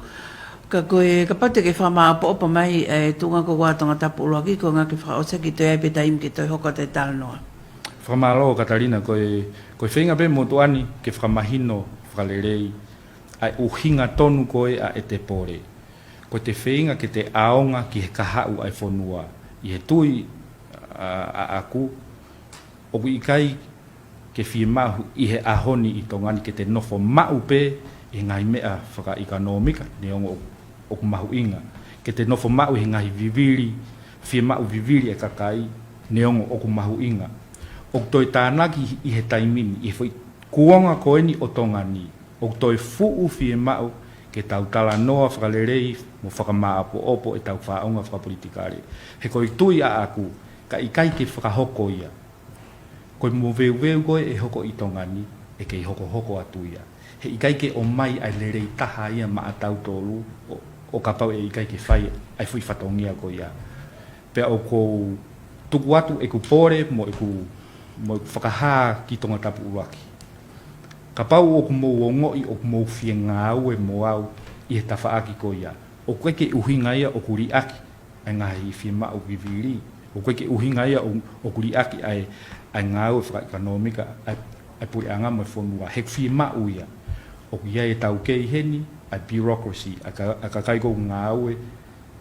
Ka ko e, kapau te ke fakamāʻopoʻopo mai e tuʻunga ko ē ʻa Tongatapu ʻUluaki, ko e ʻuhinga ke fakaʻosi ʻaki, toe ʻi ai pē taimi ke toe hoko atu e talanoa. Fakamālō, Katalina, ko e, ko e feinga pē motuʻa ni ke fakamahino fakalelei ʻa e ʻuhinga tonu ko ē ʻa ʻete pole. Ko ʻete feinga ke te ʻaonga ki he kahaʻu ʻa e fonua. ʻI he tui ʻa, ʻaʻaku, ʻoku ʻikai ke fiemaʻu ʻi he ʻaho ni ʻi Tonga ni ke te nofo maʻu pē ʻi he ngaahi meʻa fakaʻekonōmika, neongo ʻoku mahuʻinga. Ke te nofo maʻu ʻi he ngaahi vivili, fiemaʻu vivili e kakai, neongo ʻoku mahuʻinga. ʻOku toe tānaki ʻi he taimi ni, ʻi he foʻi kuonga ko eni ʻo Tonga ni, ʻoku toe fuʻu fiemaʻu ke tau talanoa fakalelei mo fakamāʻopoʻopo ʻetau faʻunga fakapolitikale. He ko e tui ʻaʻaku, ka ʻikai ke fakahoko ia, ko e moveuveu ko ē ʻe hoko ʻi Tonga ni, ʻe kei hokohoko atu ia. He ʻikai ke ʻomai ʻa e lelei taha ia maʻatautolu ʻo, ʻo kapau ʻe ʻikai ke fai ʻa e foʻi fatongia ko ia. Pea ʻoku ou tuku atu ʻeku pole mo ʻeku, mo ʻeku fakahā ki Tongatapu ʻUluaki. Kapau ʻoku mou ongoʻi ʻoku mou fie ngāue mo au ʻi he tafaʻaki ko ia, ʻoku ʻikai ke ʻuhinga ia ʻoku liʻaki ʻa e ngaahi fiemaʻu vivili. ʻOku ʻikai ke ʻuhinga ia ʻo, ʻoku liʻaki ʻa e, ʻa e ngāue fakaʻekonōmika ʻa e, ʻa e puleʻanga mo e fonua. He ʻoku fiemaʻu ia. ʻOku ʻi ai e taukei heni, ʻa e bureaucracy, ʻa e ka-, ʻa e kakai ʻoku ngāue,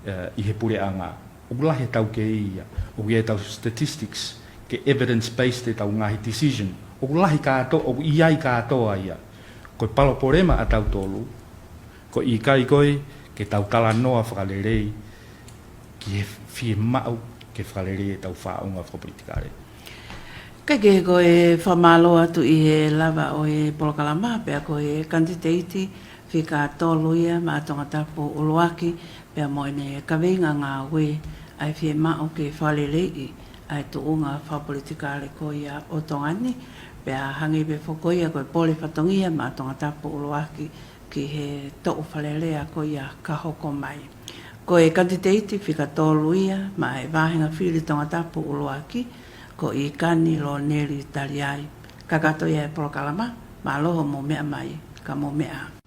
ē, ʻi he puleʻanga. ʻOku lahi e taukei ia. ʻOku ʻi ai ʻetau statistics, ke evidence-based ʻetau ngaahi decision. ʻoku lahi kātoa, ʻoku ʻi ai kātoa ia. Ko e palopalema ʻatautolu, ko e ʻikai ko ē ke tau talanoa fakalelei ki he fiemaʻu ke fakalelei ʻetau faʻunga fakapolitikale. Kae kehe, ko e fakamālō atu ʻi he lava ʻo e polokalama, pea ko e kanititeiti fika tolu ia maʻa Tongatapu ʻUluaki, pea mo ʻene kaveinga ngāue ʻa e fiemaʻu ke fakaleleiʻi ʻa e tuʻunga fakapolitikale ko ia ʻo Tonga ni, pea hangē pē foki ko ia ko e pole fatongia maʻa Tongatapu ʻUluaki ki he toʻu Fale Alea ko ia ka hoko mai. Ko e kanititeiti fika tolu ia maʻa e vāhenga fili Tongatapu ʻUluaki, ko ʻIkani Loneli Taliai. Kakato ia e polokalama, mālō hoʻomou meʻa mai, ka mou meʻa ā.